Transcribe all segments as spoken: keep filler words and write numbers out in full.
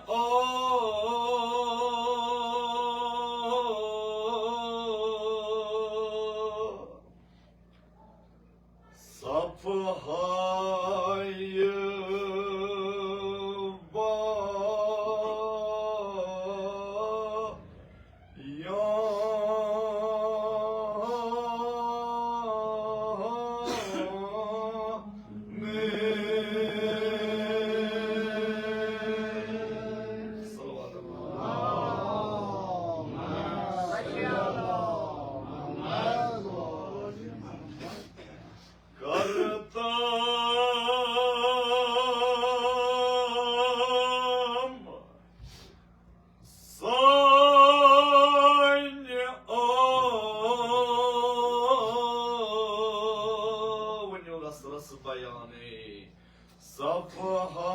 او صفحہ با کرتم سانہِ او۔ ؤنِو رس رس بیانے صفحہ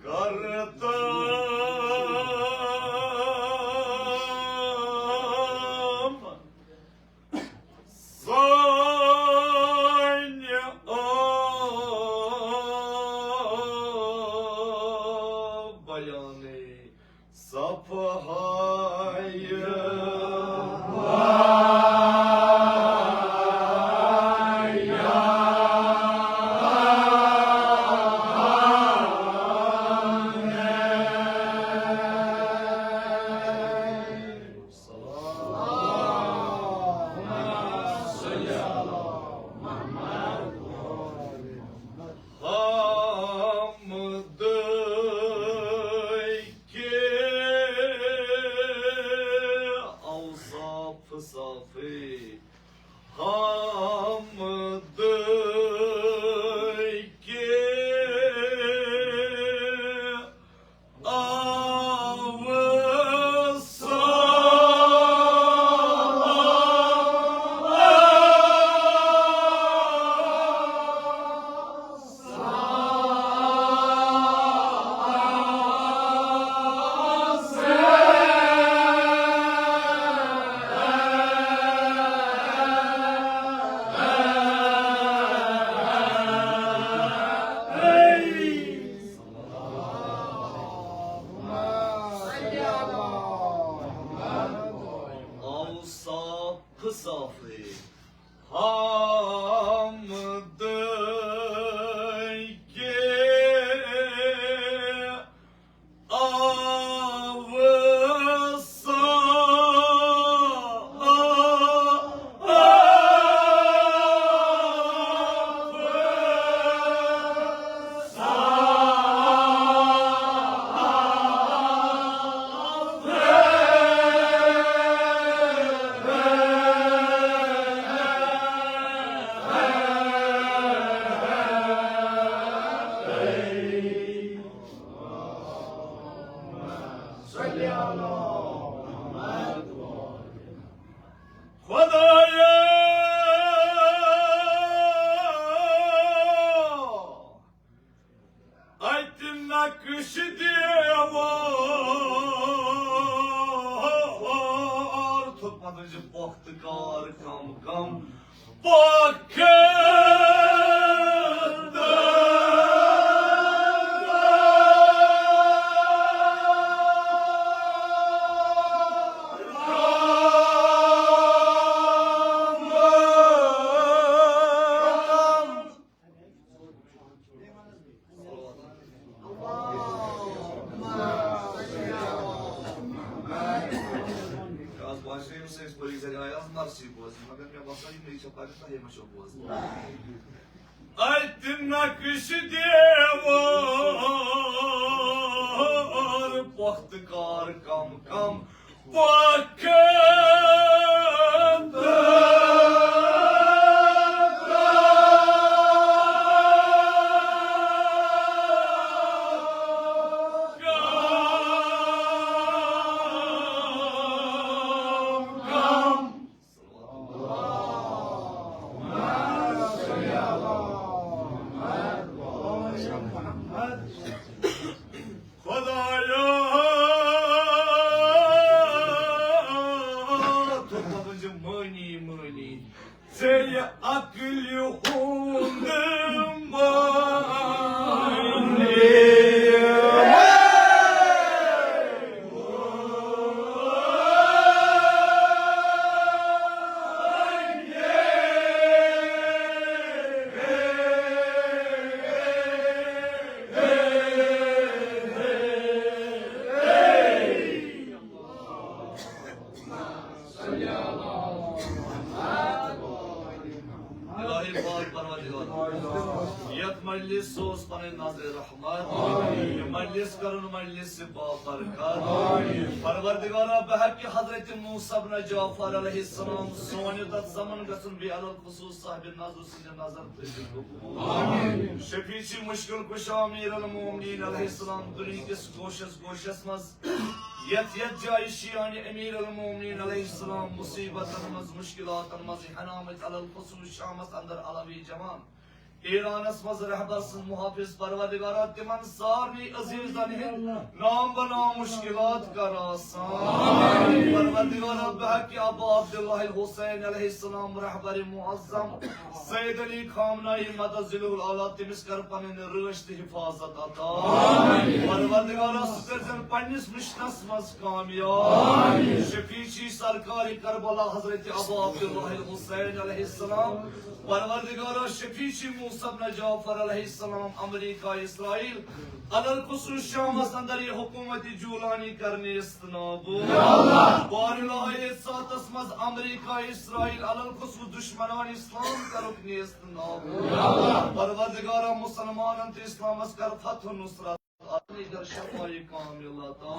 کرتم سانہِ او۔ بیانے صفحہ حمدٕکہِ اوصاف صافٕے، حمدٕکہِ اوصاف صافٕے، حمدٕکہِ اوصاف خدایا، اتہِ نقش دیوار، تھوٚد پتہٕ چھِ پۄختہٕ کار کم کم۔ پۄختہٕ آز باسیو ییٚمہِ سۭتۍ پٔری زَرِ آیہِ آز نرسٕے بوزنہِ، مگر مےٚ باسان یِمنٕے چھےٚ پَتہٕ تۄہے ما چھو بوزنہِ۔ اَتہِ نقش دیوار پۄختہٕ کار کم کم پۄختہٕ۔ سوز پنٕنۍ نظرِ رحمت۔ آمین۔ یہِ مجلس کرُن مجلس بابرکت۔ آمین۔ پروردگارا، بحق حضرت موسیٰ ابن جعفر علیہ السلام، سون یہِ تتھ زمن گژھُن بیٚیہِ علی الخصوص صاحب نظر سٕنٛدِ نظر تھٲوِتھ قبول۔ آمین۔ شفیع چی مشکل کشا امیر المومنین علیہ السلام، دُنیہٕ کِس گوشس گوشس منٛز، یتھ یتھ جایہِ شیعان امیر المومنین علیہ السلام مصیبتن منٛز، مشکلاتن منٛز ہٮ۪نہٕ آمٕتۍ، علی الخصوص شامس اندر علوی جوان، ایرانس منٛز رہبر سٕنٛز محافظ، پروردگارا، تِمن سارنٕے عزیزن ہٕنٛدۍ نام بنام مشکلات کر آسان۔ پروردگارا، بحق ابا عبداللہ الحسین علیہ السلام، رہبر معظم سید علی خامنائی مدظلہ الاعلیٰ، تٔمِس کر پنٕنۍ رٲچھ تہٕ حفاظت عطا۔ پروردگارا، سُہ کٔرزٮ۪ن پننِس مشنس منٛز کامیاب۔ شفیع چی سرکار کربلا حضرت ابا عبداللہ الحسین علیہ السلام، پروردگارا، شفیع چی موسیٰ ابن جعفر علیہ السلام، امریکہ، اسرائیل، علی الخصوص شامس اندر یہِ حکومت جولانی کرنہِ استنابو۔ بارحال، یتھ ساعتس منٛز امریکہ، اسرائیل، علی الخصوص دشمنان اسلام کرُکھ نیست نابود۔ پروردگارا، مسلمانن تہٕ اسلامس کر فتح و نصرت عطا، کر شفای کامل عطا۔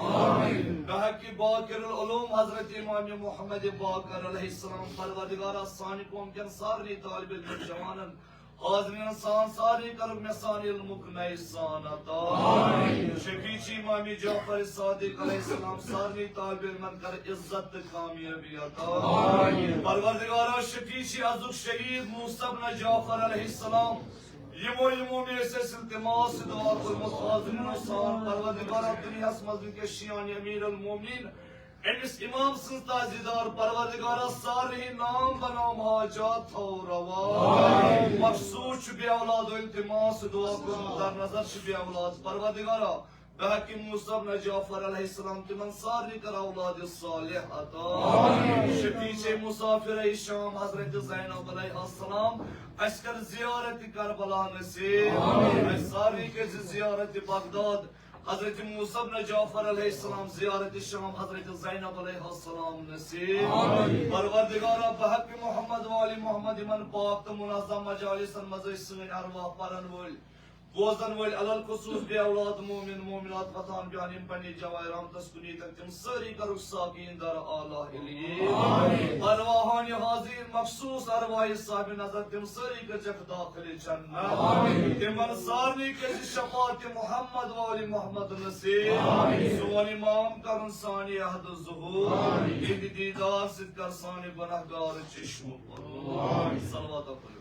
بحق باقر العلوم حضرت امام محمد باقر علیہ السلام، پروردگارا، سانہِ قوم کٮ۪ن سارنٕے طالب علمن، جوانن، حاضرین سان سارے کرُکھ مےٚ سان علمُک نَیہِ سان عطا۔ شفیع چی امام جعفر صادق علیہ السلام، سارنٕے طالب علمن کر عزت تہٕ کامیٲبی عطا۔ پروردگارا، شفیع چی ازُک شہید موسیٰ ابن جعفر علیہ السلام، یِمو یِمو مےٚ ٲسۍ اَسہِ التماس تہٕ دعا کوٚرمُت، حاضرینو سان، پروردگارا، دُنیاہس منٛز وٕنکیٚس شیعان امیر المومنین، أمِس امام سٕنٛز تعزیدار، پروردگارا، سارنٕے نام بنام حاجات تھاو روا۔ مقصود چھُ بے اولاد، التماس دعا کوٚرمُت، در نظر چھُ بے اولاد، پروردگارا، بحق موسیٰ ابن جعفر علیہ السلام، تِمن سارنٕے کر اولاد صالح عطا۔ شفیع چے مسافر شام حضرت زینب علیہ السلام، اَسہِ کر زیارت کربلا نصیب۔ اَسہِ سارنٕے کٔرۍ زِ زیارت بغداد، حضرت موسیٰ ابن جعفر علیہ السلام، زیارت شام حضرت زینب علیہ السلام نصیب۔ پروردگارا، بحق محمد و آل محمد، یِمن پاک تہٕ منظم مجالسن منٛز ٲسۍ سٲنۍ ارواح پرن وٲلۍ، بوزن وٲلۍ، علی الخصوص بے اولاد مومن مومنات وطن بیان، یِم پننہِ جوائے رحمتس کُن ییٚتٮ۪ن، تِم سٲری کرُکھ ساکین در اعلیٰ علیین۔ ارواحان حاضرین، مخصوص ارواح صاحب نظر، تِم سٲری کٔرزٮ۪کھ داخل جنت۔ تِمن سارنٕے گژھِ شفاعت محمد و آل محمد نصیب۔ سون امام کرُن سانہِ عہد ظہور۔ یِہنٛدِ دیدار سۭتۍ کر سانہِ گناہگار چشم پُر۔ صلوات پٔرِو۔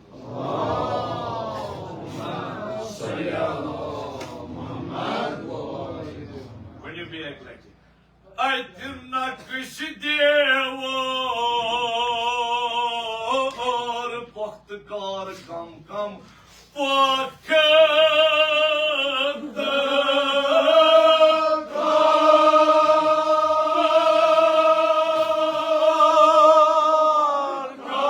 ؤنِو بیٚیہِ اَکہِ لَٹہِ۔ اَتہِ نقش دیوار پۄختہٕ کار کم کم پۄختہٕ کار کم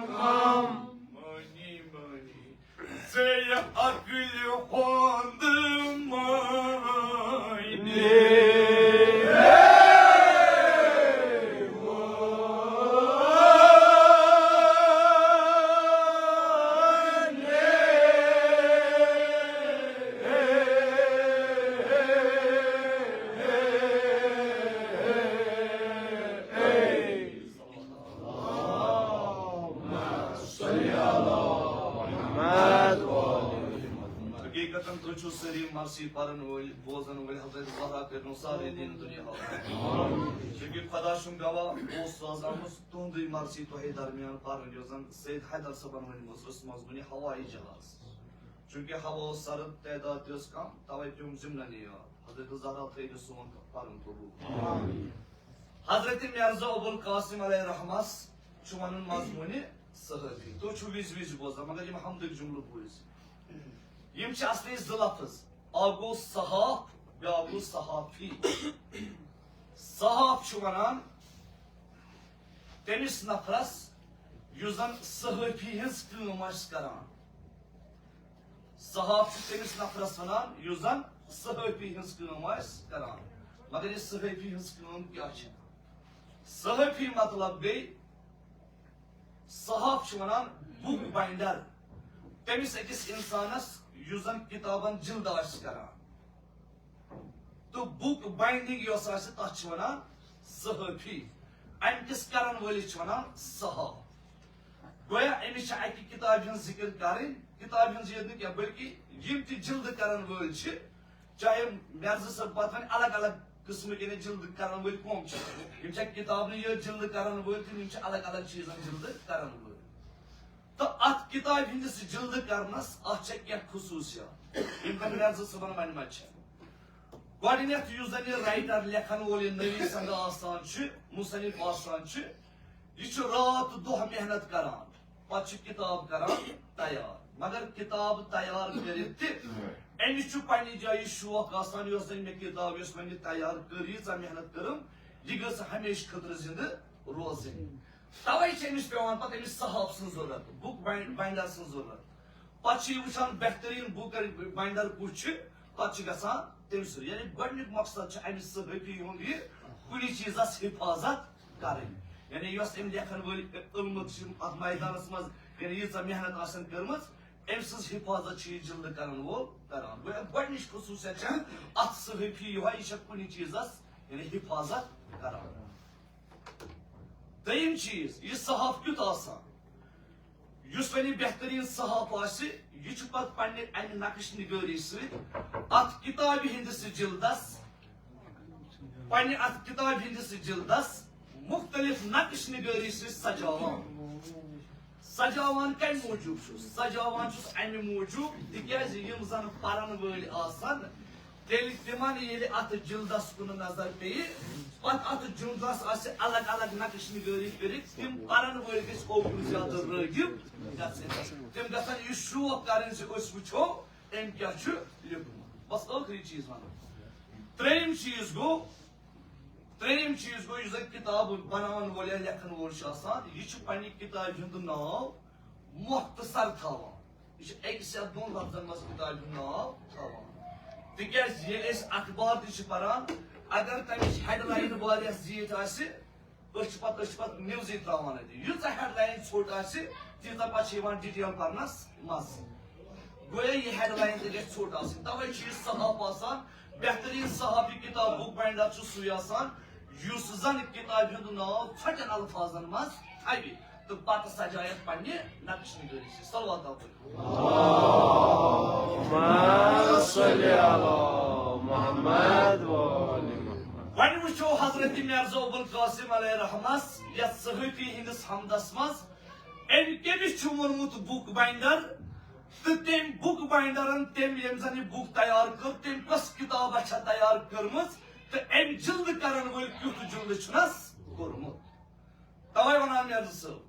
کم۔ مٲنی مٲنی۔ ژےٚ عقلہِ ہُنٛد معنی۔ حقیقتاً تُہۍ چھِو سٲری مرثی پرن وٲلۍ، بوزن وٲلۍ۔ حضرت زہرا کٔرِنو سارے دین دُنیا حوالہٕ۔ چونکہ خدا چھُم گواہ، بہٕ اوسُس آز آمُت تُہُنٛدُے مرثی تۄہے درمیان پرنہٕ، یۄس زن سید حیدر صٲبن ؤنمٕژ ٲس، منٛز وُنہِ ہوٲیی جہاز۔ چونکہ ہوا اوس سرد، تعداد تہِ ٲس کم، توے پیوٚم ضمنن یہِ یاد۔ حضرت زہرا تھٲیِو سون پرُن قبول۔ حضرت مرزا ابوالقاسم علیہ رحمس چھُ ونُن مضموٗنِ صحٲفی۔ تُہۍ چھِو وِزِ وِزِ بوزان، مگر یِم حمدٕکۍ جملہٕ بوٗزِو۔ یِم چھِ اصلی زٕ لفظ، اکھ گوٚو صحاف، بیٛاکھ گوٚو صحافی۔ صحاف چھُ ونان تٔمِس نفرس یُس زن صحٲفی ہٕنٛز کٲم آسہِ کران۔ صحاف چھُ تٔمِس نفرس ونان یُس زن صحٲفی ہٕنٛز کٲم آسہِ کران۔ مگر یہِ صحٲفی ہٕنٛز کٲم کیٛاہ چھِ؟ صحٲفی مطلب گٔے صحاف چھِ وَنان بُک باینڈر تٔمِس أکِس اِنسانَس یُس زَن کِتابَن جِلدٕ آسہِ کران۔ تہٕ بُک باینڈنگ یۄس آسہِ، تَتھ چھِ وَنان صحٲفی۔ اَمہِ کِس کرن وٲلِس چھِ وَنان صحاف۔ گویا أمِس چھِ اَکہِ کِتابہِ ہٕنٛز ذِکِر کَرٕنۍ، کِتابہِ ہٕنٛز یٲژ نہٕ کینٛہہ، بلکہِ یِم تہِ جِلدٕ کرن وٲلۍ چھِ، چاہے مرزٕ صٲب پتہٕ وۄنۍ الگ الگ قٕسمٕکۍ یعنی جِلدٕ کرن وٲلۍ کٕم چھِ، یِم چھِ کِتابہٕ نہٕ یٲژ جِلدٕ کرن وٲلۍ، تِم، یِم چھِ الگ الگ چیٖزن جِلدٕ کرن وٲلۍ۔ تہٕ اتھ کِتابہِ ہٕنٛدِس جِلدٕ کرنس، اتھ چھےٚ کینٛہہ خصوٗصیات، یِم زن مرزٕ صٲبن ونہِ مژٕ چھےٚ۔ گۄڈٕنیتھ یُس زن یہِ رائٹر لیکھن وول، یہِ نویسندٕ آسان چھُ، مصنف آسان چھُ، یہِ چھُ راتھ دۄہ محنت کران، پتہٕ چھُ کِتاب کران تیار۔ مگر کِتاب تیار کٔرِتھ تہِ أمِس چھُ پننہِ جایہِ شوق آسان، یۄس زن مےٚ کِتاب، یۄس وۄنۍ مےٚ تیار کٔر، ییٖژاہ محنت کٔرٕم، یہِ گٔژھ ہمیشہٕ خٲطرٕ زِندٕ روزٕنۍ۔ توے چھِ أمِس پٮ۪وان پتہٕ أمِس صحاف سٕنٛز ضروٗرت، بُک باینڈر سٕنٛز ضروٗرت۔ پتہٕ چھِ یہِ وٕچھان بہتریٖن بُک باینڈر کُس چھُ، پتہٕ چھُ گژھان تٔمۍ سُنٛد۔ یعنی گۄڈٕنیُک مقصد چھُ اَمہِ صحٲفی ہُنٛد یہِ کُنہِ چیٖزس حفاظت کرٕنۍ۔ یعنی یۄس أمۍ لیکھن وٲلۍ علمہٕ چھِ اَتھ میدانس منٛز، یعنی ییٖژاہ محنت آسن کٔرمٕژ، أمۍ سٕنٛز حفاظت چھُ یہِ جِلدٕ کرن وول کران۔ گویا گۄڈٕنِچ خصوٗصیت چھےٚ اَتھ صحٲفی یِہوٚے، یہِ چھےٚ کُنہِ چیٖزس یعنی حفاظت کران۔ دوٚیِم چیٖز، یہِ صحاف کیُتھ آسان؟ یُس وۄنۍ یہِ بہتریٖن صحاف آسہِ، یہِ چھُ پتہٕ پننہِ امہِ نقش نگٲری سۭتۍ اتھ کِتابہِ ہٕنٛدِس جِلدس، پننہِ اتھ کِتابہِ ہٕنٛدِس جِلدس مُختٔلِف نقش نگٲری سۭتۍ سجاوان۔ سجاوان کمہِ موٗجوٗب چھُس؟ سجاوان چھُس امہِ موٗجوٗب، تِکیازِ یِم زن پرن وٲلۍ آسن، تیٚلہِ تِمن ییٚلہِ اتھ جِلدس کُن نظر پیٚیہِ، پتہٕ اتھ جِلدس آسہِ الگ الگ نقش نگٲری کٔرِتھ، تِم پرن وٲلۍ گٔژھۍ اوکُن زیادٕ رٲغِب گژھٕنۍ۔ تِم گژھن یہِ شوق کرٕنۍ زِ أسۍ وٕچھو أمۍ کیٛاہ چھُ لیوٚکھمُت۔ بس ٲخری چیٖز ونہٕ۔ ترٛیٚیِم چیٖز گوٚو، ترٛیٚیِم چیٖز گوٚو، یُس زن کِتاب بناون وول یا لیکھن وول چھُ آسان، یہِ چھُ پننہِ کِتابہِ ہُنٛد ناو مۄختصر تھاوان۔ یہِ چھُ أکِس یا دۄن لفظن منٛز کِتابہِ ہُنٛد ناو تھاوان۔ تِکیازِ ییٚلہِ أسۍ اخبار تہِ چھِ پران، اگر تمِچ ہیڈ لائن واریاہ زیٖٹھ آسہِ، أسۍ چھِ پتہٕ، أسۍ چھِ پتہٕ نِوزٕے ترٛاوان اَتہِ۔ ییٖژاہ ہیڈ لائن ژھوٚٹ آسہِ، تیٖژاہ پتہٕ چھِ یِوان ڈیٹیل پرنس مزٕ۔ گویا یہِ ہیڈ لائن تہِ گژھِ ژھوٚٹ آسٕنۍ۔ توے چھُ یہِ صحاف آسان، بہتریٖن صحاف، یہِ کِتاب بُک باینڈر چھُ سُے آسان، یُس زن کِتابہِ ہُنٛد ناو ژھۄٹٮ۪ن الفاظن منٛز تھاوِ تہٕ پتہٕ سجایتھ پننہِ نقش نگٲری سۭتۍ۔ صلوات پٔرِو۔ اللهم صل على محمد وآل محمد۔ وۄنۍ وٕچھو حضرت مرزا ابوالقاسم علیہ رحمس یتھ صحٲفی ہٕنٛدِس حمدس منٛز أمۍ کٔمِس چھُ ووٚنمُت بُک باینڈر، تہٕ تٔمۍ بُک باینڈرن، تٔمۍ ییٚمۍ زن یہِ بُک تیار کٔر، تٔمۍ کۄس کِتابہ چھےٚ تیار کٔرمٕژ، تہٕ أمۍ جِلدٕ کرن وٲلۍ کیُتھ جِلدٕ چھُنس کوٚرمُت۔ توے ونان مرزا صٲب،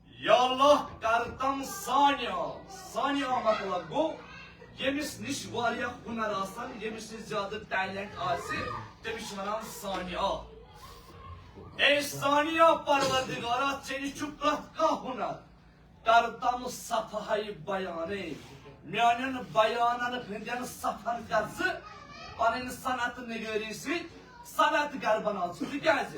یا اللہ، کر تم صانع۔ صانع مطلب گوٚو، ییٚمِس نِش واریاہ ہُنر آسن، ییٚمِس نِش زیادٕ ٹیلنٹ آسہِ، تٔمِس چھِ ونان صانع۔ اے صانع پروردگارا، ژےٚ نِش چھُ پرٛٮ۪تھ کانٛہہ ہُنر۔ کر تم صفحہ بیانے، میانٮ۪ن بیانن ہٕنٛدٮ۪ن صفحن کر ژٕ پنٕنۍ صنعت نگٲری سۭتۍ صنعت گر بناو ژٕ۔ تِکیازِ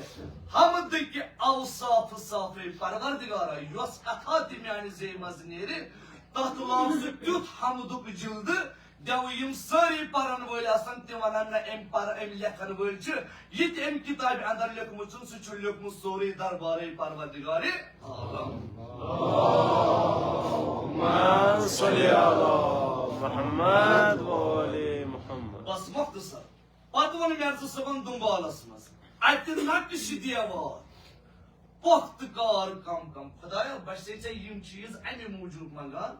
حمدٕکۍ اوصاف صافے پروردگارا، یۄس کتھا تہِ میانہِ زیٚیہِ منٛز نیرِ، تتھ لاو ژٕ تیُتھ حمدُک جلدٕ، دٮ۪وٕ یِم سٲری پرن وٲلۍ آسن، تِم ونن نہ أمۍ پر، أمۍ لیکھن وٲلۍ چھِ، یہِ تہِ أمۍ کِتابہِ اندر لیوٚکھمُت چھُن، سُہ چھُ لیوٚکھمُت سورُے دربارے پروردگارِ عالم۔ اللهم صل على محمد وآل محمد۔ بس مختصر۔ پتہٕ ووٚن مرزا صٲبن دُمبالس منٛز، اتہِ نقشہِ دیوار، پۄختہٕ کار کم کم۔ خدایا، بس چھے ژےٚ یِم چیٖز امہِ موٗجوٗب منگان۔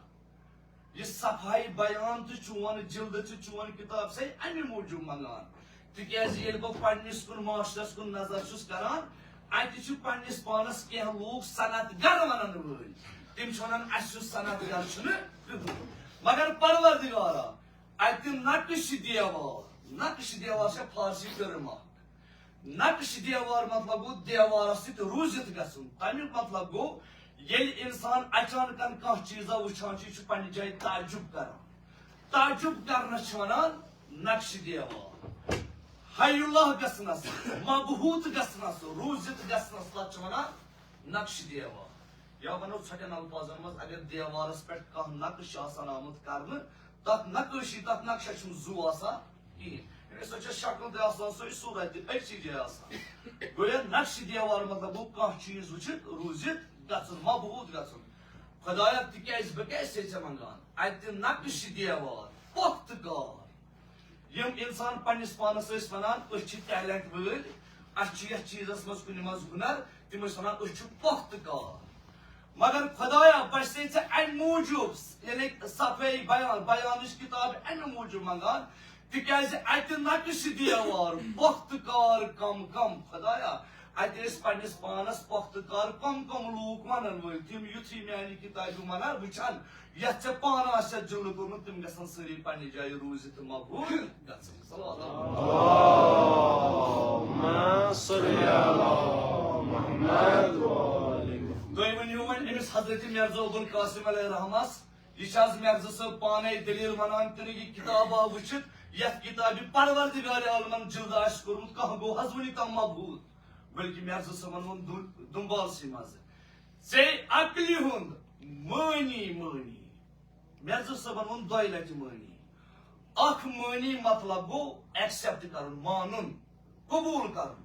یہِ صفائی بیان تہٕ چون جلدٕ تہٕ چون کتاب چھے امہِ موٗجوٗب منگان، تِکیازِ ییٚلہِ بہٕ پننِس کُن معاشرس کُن نظر چھُس کران، اتہِ چھِ پننِس پانس کینٛہہ لوٗکھ صنعت گر ونن وٲلۍ۔ تِم چھِ ونان، اسہِ یُس صنعت گر چھُنہٕ تیُتھ۔ مگر پروردگارا، اتہِ نقشہِ دیوار، نقشہِ دیوار چھےٚ فارسی ٹرم اکھ۔ نقش دیوار مطلب گوٚو دیوارس سۭتۍ روٗزِتھ گژھُن۔ تمیُک مطلب گوٚو، ییٚلہِ انسان اچانکن کانٛہہ چیٖزا وٕچھان چھُ، یہِ چھُ پننہِ جایہِ تعجب کران۔ تعجب کرنس چھِ ونان نقش دیوار۔ حی اللہ گژھنس، مبہوت گژھنس، روٗزِتھ گژھنس، تتھ چھِ ونان نقش دیوار۔ یا ونو ژھۄٹٮ۪ن الفاظن منٛز، اگر دیوارس پٮ۪ٹھ کانٛہہ نقش چھُ آسان آمُت کرنہٕ، تتھ نقٲشی، تتھ نقشس چھُنہٕ زُو آسان کِہیٖنۍ۔ یعنی سۄ چھےٚ شکل تہِ آسان سۄے، صورت تہِ أکسٕے جایہِ آسان۔ گویا نقشہِ دیوار مطلب گوٚو کانٛہہ چیٖز وٕچھِتھ روٗزِتھ گژھُن، مبہوٗت گژھُن۔ خدایا، تِکیٛازِ بہٕ کیٛازِ چھُسے ژےٚ منٛگان؟ اتہِ نقشہِ دیوار، پۄختہٕ کار۔ یِم انسان پننِس پانس ٲسۍ ونان، أسۍ چھِ ٹیلنٹ وٲلۍ، اسہِ چھُ یتھ چیٖزس منٛز کُنہِ منٛز ہُنر، تِم ٲسۍ ونان، أسۍ چھِ پۄختہٕ کار۔ مگر خدایا، بہٕ چھُسے ژےٚ امہِ موٗجوٗب، یعنی صفٲیی بیان، بیانٕچ کِتاب امہِ موٗجوٗب منٛگان، تِکیٛازِ اتہِ نقشہِ دیوار، پۄختہٕ کار کم کم۔ خدایا، اتہِ ٲسۍ پننِس پانس پۄختہٕ کار کم کم لوٗکھ ونن وٲلۍ، تِم یُتھُے میانہِ کِتابہِ ونان وٕچھان، یتھ ژےٚ پانہٕ آسہِ یتھ جلدٕ کوٚرمُت، تِم گژھن سٲری پننہِ جایہِ روٗزِتھ تہٕ مقبوٗل گژھٕنۍ۔ صلوات۔ اللهم صل على محمد وآل محمد۔ تُہۍ ؤنِو وۄنۍ أمِس حضرت مرزا ابوالقاسم علیہ رحمس، یہِ چھِ حظ مرزا صٲب پانے دٔلیٖل ونان، تہٕ یہِ کِتاب آو وٕچھِتھ، یتھ کِتابہِ پروردگار عالمن جلدٕ آسہِ کوٚرمُت، کانٛہہ گوٚو حظ وُنیُک تام مقبوٗل؟ بلکہِ مرزا صٲبن ووٚن دُ-، دُمبالسٕے منٛز، ژےٚ عقلہِ ہُنٛد مٲنی مٲنی۔ مرزا صٲبن ووٚن دۄیہِ لٹہِ مٲنی۔ اکھ مٲنی مطلب گوٚو ایکسپٹ کرُن، مانُن، قبوٗل کرُن۔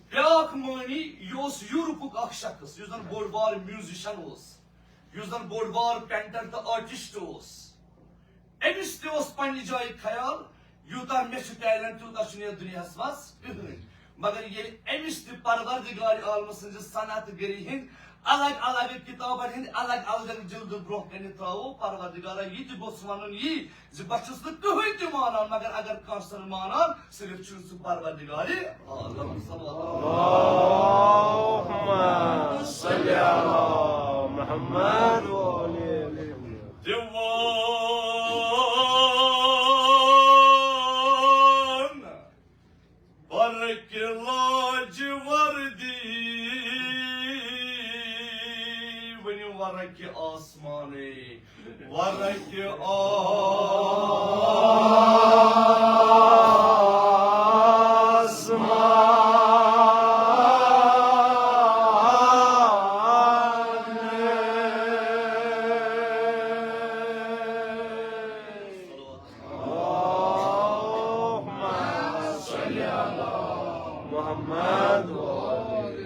بیٛاکھ مٲنی، یہِ اوس یورپُک اکھ شخص، یُس زن بوٚڑ بار میوزیشن اوس، یُس زن بوٚڑ بار پینٹر تہٕ آرٹسٹ اوس۔ أمِس تہِ اوس پننہِ جایہِ خیال، یوٗتاہ مےٚ چھُ ٹیلنٹ، تیوٗتاہ چھُنہٕ یَتھ دُنیاہَس منٛز کٕہٕنۍ۔ مگر ییٚلہِ أمِس تہِ پروردگار عالمہٕ سٕنٛزِ صنعت گٔری ہٕنٛدۍ الگ الگ کِتابن ہٕنٛدۍ الگ الگ جلدٕ برٛونٛہہ کنہِ ترٛاوو، پروردگارا، یہِ تہِ گوٚژھ وَنُن یی زِ بہٕ چھُس نہٕ کٕہٕنۍ تہِ مانان، مگر اگر کانٛہہ چھُنہٕ مانان، صرف چھُ سُہ پروردگار عالم۔ صلوات۔ اللهم صل على محمد وآل محمد۔ دیوان برق لاج وردی، ؤنِو ورق آسمانے، ورق آسمانے۔ اللهم صل على محمد۔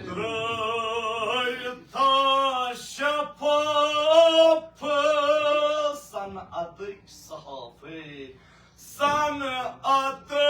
ترٛٲوِتھ شفاف صنعتٕکۍ صحافہٕ، صنعتٕکۍ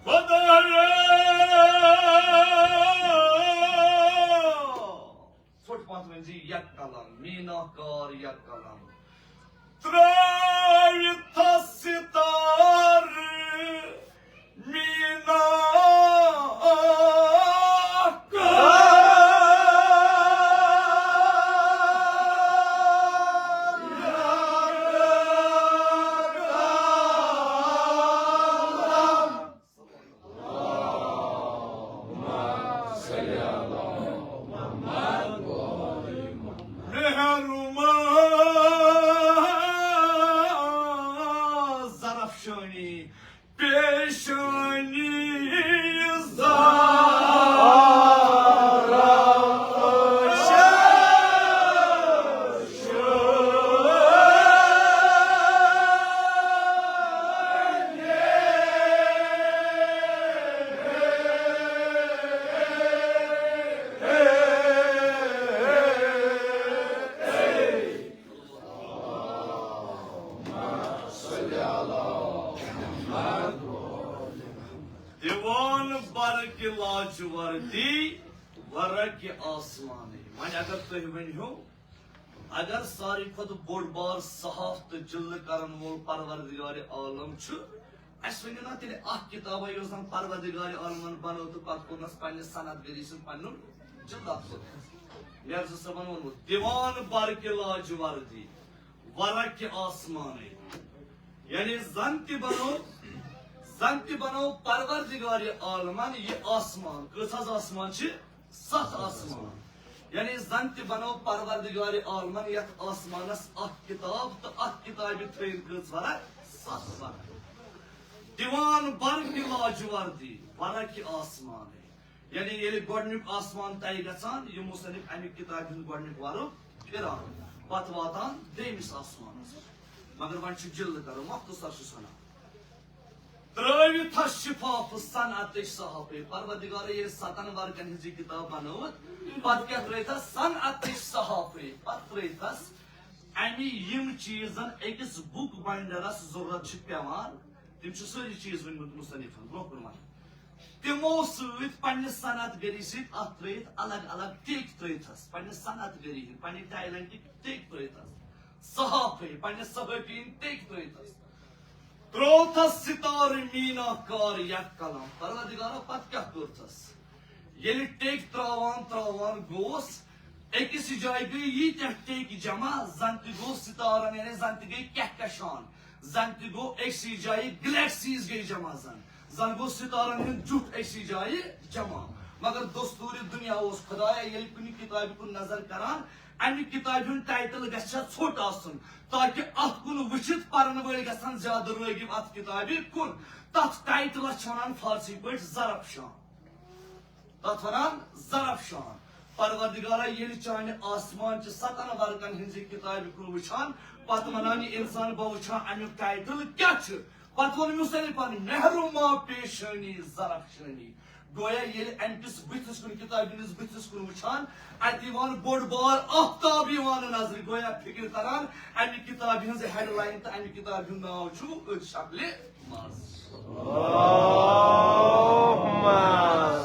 خدایا، ژھوٚٹ پانٛژھ ؤنۍ زِ یک قلم، میٖنا کار یک قلم۔ ترٛٲوِتھ ستار میٖنا کار۔ مہرما زرفشانی پیشانی زرفشانی۔ دیوان برق لاج وردی، ورق آسمانے۔ وۄنۍ اگر تُہۍ ؤنِو، اگر ساروی کھۄتہٕ بوٚڑ بار صحاف تہٕ جلدٕ کرن وول پروردگار عالم چھُ، اَسہِ ؤنِو نا تیٚلہِ اکھ کِتابا یۄس زن پروردگار عالمن بنٲو تہٕ پتہٕ کوٚرنس پننہِ صنعت گٔری سۭتۍ پنُن چھِ تَتھ سۭتۍ۔ میرزا صٲبن ووٚنمُت، "دِوان برقہِ لاجوردی، ورق آسمانٕے۔" یعنی زن تہِ بنو، زن تہِ بنو پروردگار عالمن یہِ آسمان۔ کٔژ حظ آسمان چھِ؟ ستھ آسمان۔ یعنی زن تہِ بنو پروردگار عالمن یتھ آسمانس اکھ کتاب تہٕ اتھ کتابہِ تھٲوِن کٔژ ورق؟ ستھ ورق۔ دِوان برقہِ لاجوردی، ورق آسمانٕے۔ یعنی ییٚلہِ گۄڈٕنیُک آسمان طے گژھان، یہِ مصنف اَمہِ کِتابہِ ہُنٛد گۄڈٕنیُک وَرُق پھِران، پتہٕ واتان دوٚیمِس آسمانَس۔ مگر وۄنۍ چھُ جِلدٕ کرُن، مۄختصر چھُس وَنان۔ ترٛٲوِتھ حظ شِفاف صنعتٕچ صحافی۔ پروردگارو ییٚلہِ ستن ورقن ہٕنٛز یہِ کِتاب بنٲوٕتھ، پتہٕ کیٛاہ ترٛٲوِتھ حظ؟ صنعتٕچ صحافی۔ پتہٕ ترٛٲوِتھ حظ اَمہِ یِم چیٖز زن أکِس بُک باینڈرس ضروٗرت چھِ پٮ۪وان، تِم چھِ سٲری چیٖز ؤنۍمٕتۍ مصنفن برٛونٛہہ کُن وَنان۔ تِمو سۭتۍ پننہِ صنعت گٔری سۭتۍ اَتھ ترٲوِتھ الگ الگ ٹیٚکۍ ترٲوِتھس، پننہِ صنعت گٔری ہٕنٛدۍ، پننہِ ٹیلنٹٕکۍ ٹیٚکۍ ترٲوِتھس، صحافی، پننہِ صحافی ہٕنٛدۍ ٹیٚکۍ ترٲوِتھس۔ ترٛووتھس ستارٕ میٖنا کار یک قلم۔ پروردگارا، پتہٕ کیٛاہ کوٚرتھس؟ ییٚلہِ ٹیٚکۍ ترٛاوان ترٛاوان گوس، أکِس جایہِ گٔے ییٖتیٛاہ ٹیٚکۍ جمع، زن تہِ گوٚو ستارن، یعنی زن تہِ گٔے کہکشان، زن تہِ گوٚو أکسٕے جایہِ گلیکسیز گٔے جمع، زن، زن گوٚو ستارن ہُنٛد جُٹھ أکسٕے جایہِ جمع۔ مگر دستوٗرِ دُنیا اوس خدایا، ییٚلہِ کُنہِ کِتابہِ کُن نظر کران، امہِ کِتابہِ ہُنٛد ٹائٹل گژھِ ہا ژھوٚٹ آسُن، تاکہِ اتھ کُن وٕچھِتھ پرن وٲلۍ گژھن زیادٕ رٲغب اتھ کِتابہِ کُن۔ تتھ ٹائٹلس چھِ ونان فارسی پٲٹھۍ زرفشان۔ تتھ ونان زرفشان۔ پروردگارا، ییٚلہِ چانہِ آسمان چہِ ستن ورقن ہٕنٛزِ کِتابہِ کُن وٕچھان، پتہٕ ونان یہِ انسان، بہٕ وٕچھان امیُک ٹائٹل کیٛاہ چھُ۔ پتہٕ ووٚن مصنفن، مہرما پیشانی زرفشانی۔ گویا ییٚلہِ امہِ کِس بٕتھِس کُن، کِتابہِ ہٕنٛدِس بٕتھِس کُن وٕچھان، اتہِ یِوان بوٚڑ بار آفتاب یِوان نظرِ، گویا فکر تران، امہِ کتابہِ ہٕنٛز ہیڈ لائن تہٕ امہِ کتابہِ ہُنٛد ناو چھُ أتھۍ شکلہِ منٛز۔ اللهم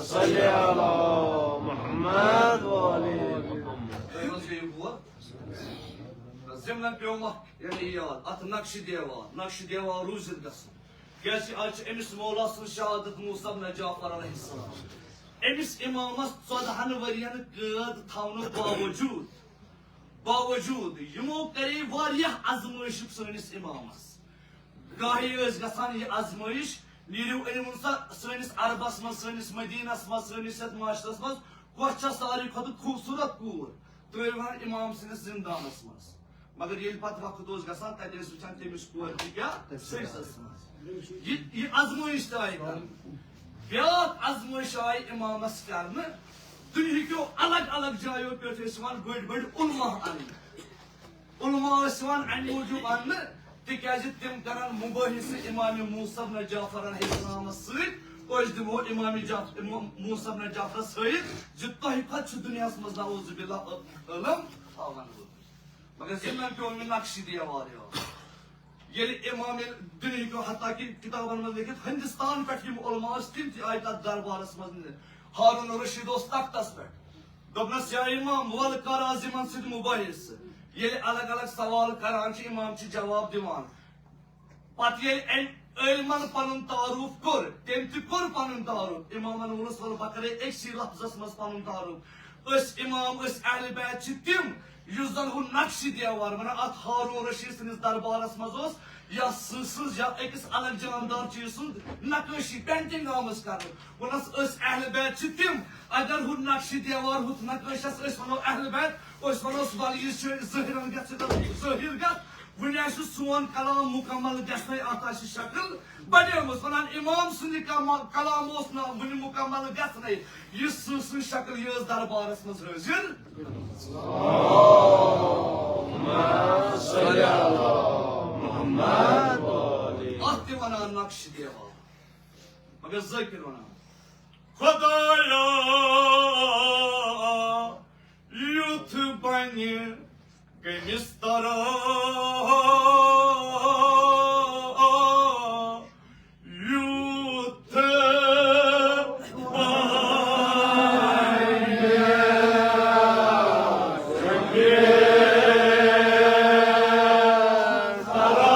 صل على محمد وعلى آل محمد۔ تۄہہِ منٛز گٔیِو بور۔ ضمنن پیوم اکھ، یعنی یاد، اتھ نقشہِ دیوار، نقشہِ دیوار روٗزِتھ گژھُن۔ کیازِ آز چھِ أمِس مولا سٕنٛز شہادت موسیٰ بن جعفر علیہ السلام۔ أمِس امامس ژۄدہن ؤرین قٲد تھاونہٕ باوجوٗد، باوجوٗد یِمو کرے واریاہ آزمٲیشہٕ سٲنِس امامس۔ گاہے ٲسۍ گژھان یہِ آزمٲیش، نیٖرِو أنِوُن سا سٲنِس عربس منٛز، سٲنِس مدینس منٛز، سٲنِس یتھ معاشرس منٛز، کۄس چھےٚ ساروی کھۄتہٕ خوٗبصوٗرت کوٗر؟ ترٛٲوِو ہن امام سٕنٛدِس زندانس منٛز۔ مگر ییٚلہِ پتہٕ وقت اوس گژھان، تتہِ ٲسۍ وٕچھان تٔمِس کورِ تہِ کیٛاہ سجدس منٛز۔ یہِ، یہِ آزمٲیش تہِ آیہِ کرنہٕ۔ بیٛاکھ آزمٲیش آیہِ امامس کرنہٕ۔ دُنہِکیو الگ الگ جایو پٮ۪ٹھ ٲسۍ یِوان بٔڑۍ بٔڑۍ علما اننہٕ۔ علما ٲسۍ یِوان امہِ موٗجوٗب اننہٕ، تِکیازِ تِم کرن مُبٲحِثہٕ امام موسیٰ بن جعفر علیہ السلامس سۭتۍ۔ أسۍ دِمو امام جعف-، امام موسیٰ بن جعفرس ہٲیِتھ زِ تۄہہِ کھۄتہٕ چھُ دُنیاہس منٛز نعوذ باللہ علم تھاون وول۔ مگر ضمنن پیوٚو مےٚ نقشہِ دیوار یاد۔ ییٚلہِ امام، ییٚلہِ دُنیہکیو حتیٰ کہِ کِتابن منٛز لیکھِتھ ہندوستان پٮ۪ٹھ یِم علما ٲسۍ، تِم تہِ آیہِ تتھ دربارس منٛز نِنہٕ۔ ہارون رشید اوس تختس پٮ۪ٹھ۔ دوٚپنس، "یا امام، ول کر از یِمن سۭتۍ مُباحثہٕ۔" ییٚلہِ الگ الگ سوال کران چھِ، امام چھِ جواب دِوان۔ پتہٕ ییٚلہِ أمۍ علمن پنُن تعارُف کوٚر، تٔمۍ تہِ کوٚر پنُن تعارُف۔ امامن ووٚنُس، "ول بہٕ کرے أکسٕے لفظس منٛز پنُن تعارُف۔ أسۍ امام، أسۍ اہل بیت چھِ تِم، یُس زن ہُہ نقشہِ دیوار ونان، اتھ ہارون رشید سٕنٛدِس دربارس منٛز اوس یا سٕہہ سٕنٛز یا أکِس الگ جاندار چیٖز سُنٛد نقٲشی، پینٹنگ آمٕژ کرنہٕ۔ ووٚنس، أسۍ اہل بیت چھِ تِم، اگر ہُہ نقشہِ دیوار، ہُتھ نقٲشس أسۍ ونو اہل بیت، أسۍ ونو سُہ، ول یہِ چھُ ظٲہرن گژھِ ظٲہر گژھ، وُنہِ آسہِ سون کلام مکمل گژھنَے، اتھ آسہِ شکل بڑیمٕژ۔ ونان امام سُنٛد یہِ کما-، کلام اوس نہٕ وُنہِ مکمل گژھنَے، یہِ سٕہہ سٕنٛز شکل یہِ ٲس دربارس منٛز حٲضِر۔ اتھ تہِ ونان نقشہِ دیوار۔ مگر ذٲکِر ونان، خدایا، یُتھ بنہِ کٔمِس ترا، یُتھ بنہِ کٔمِس ترا۔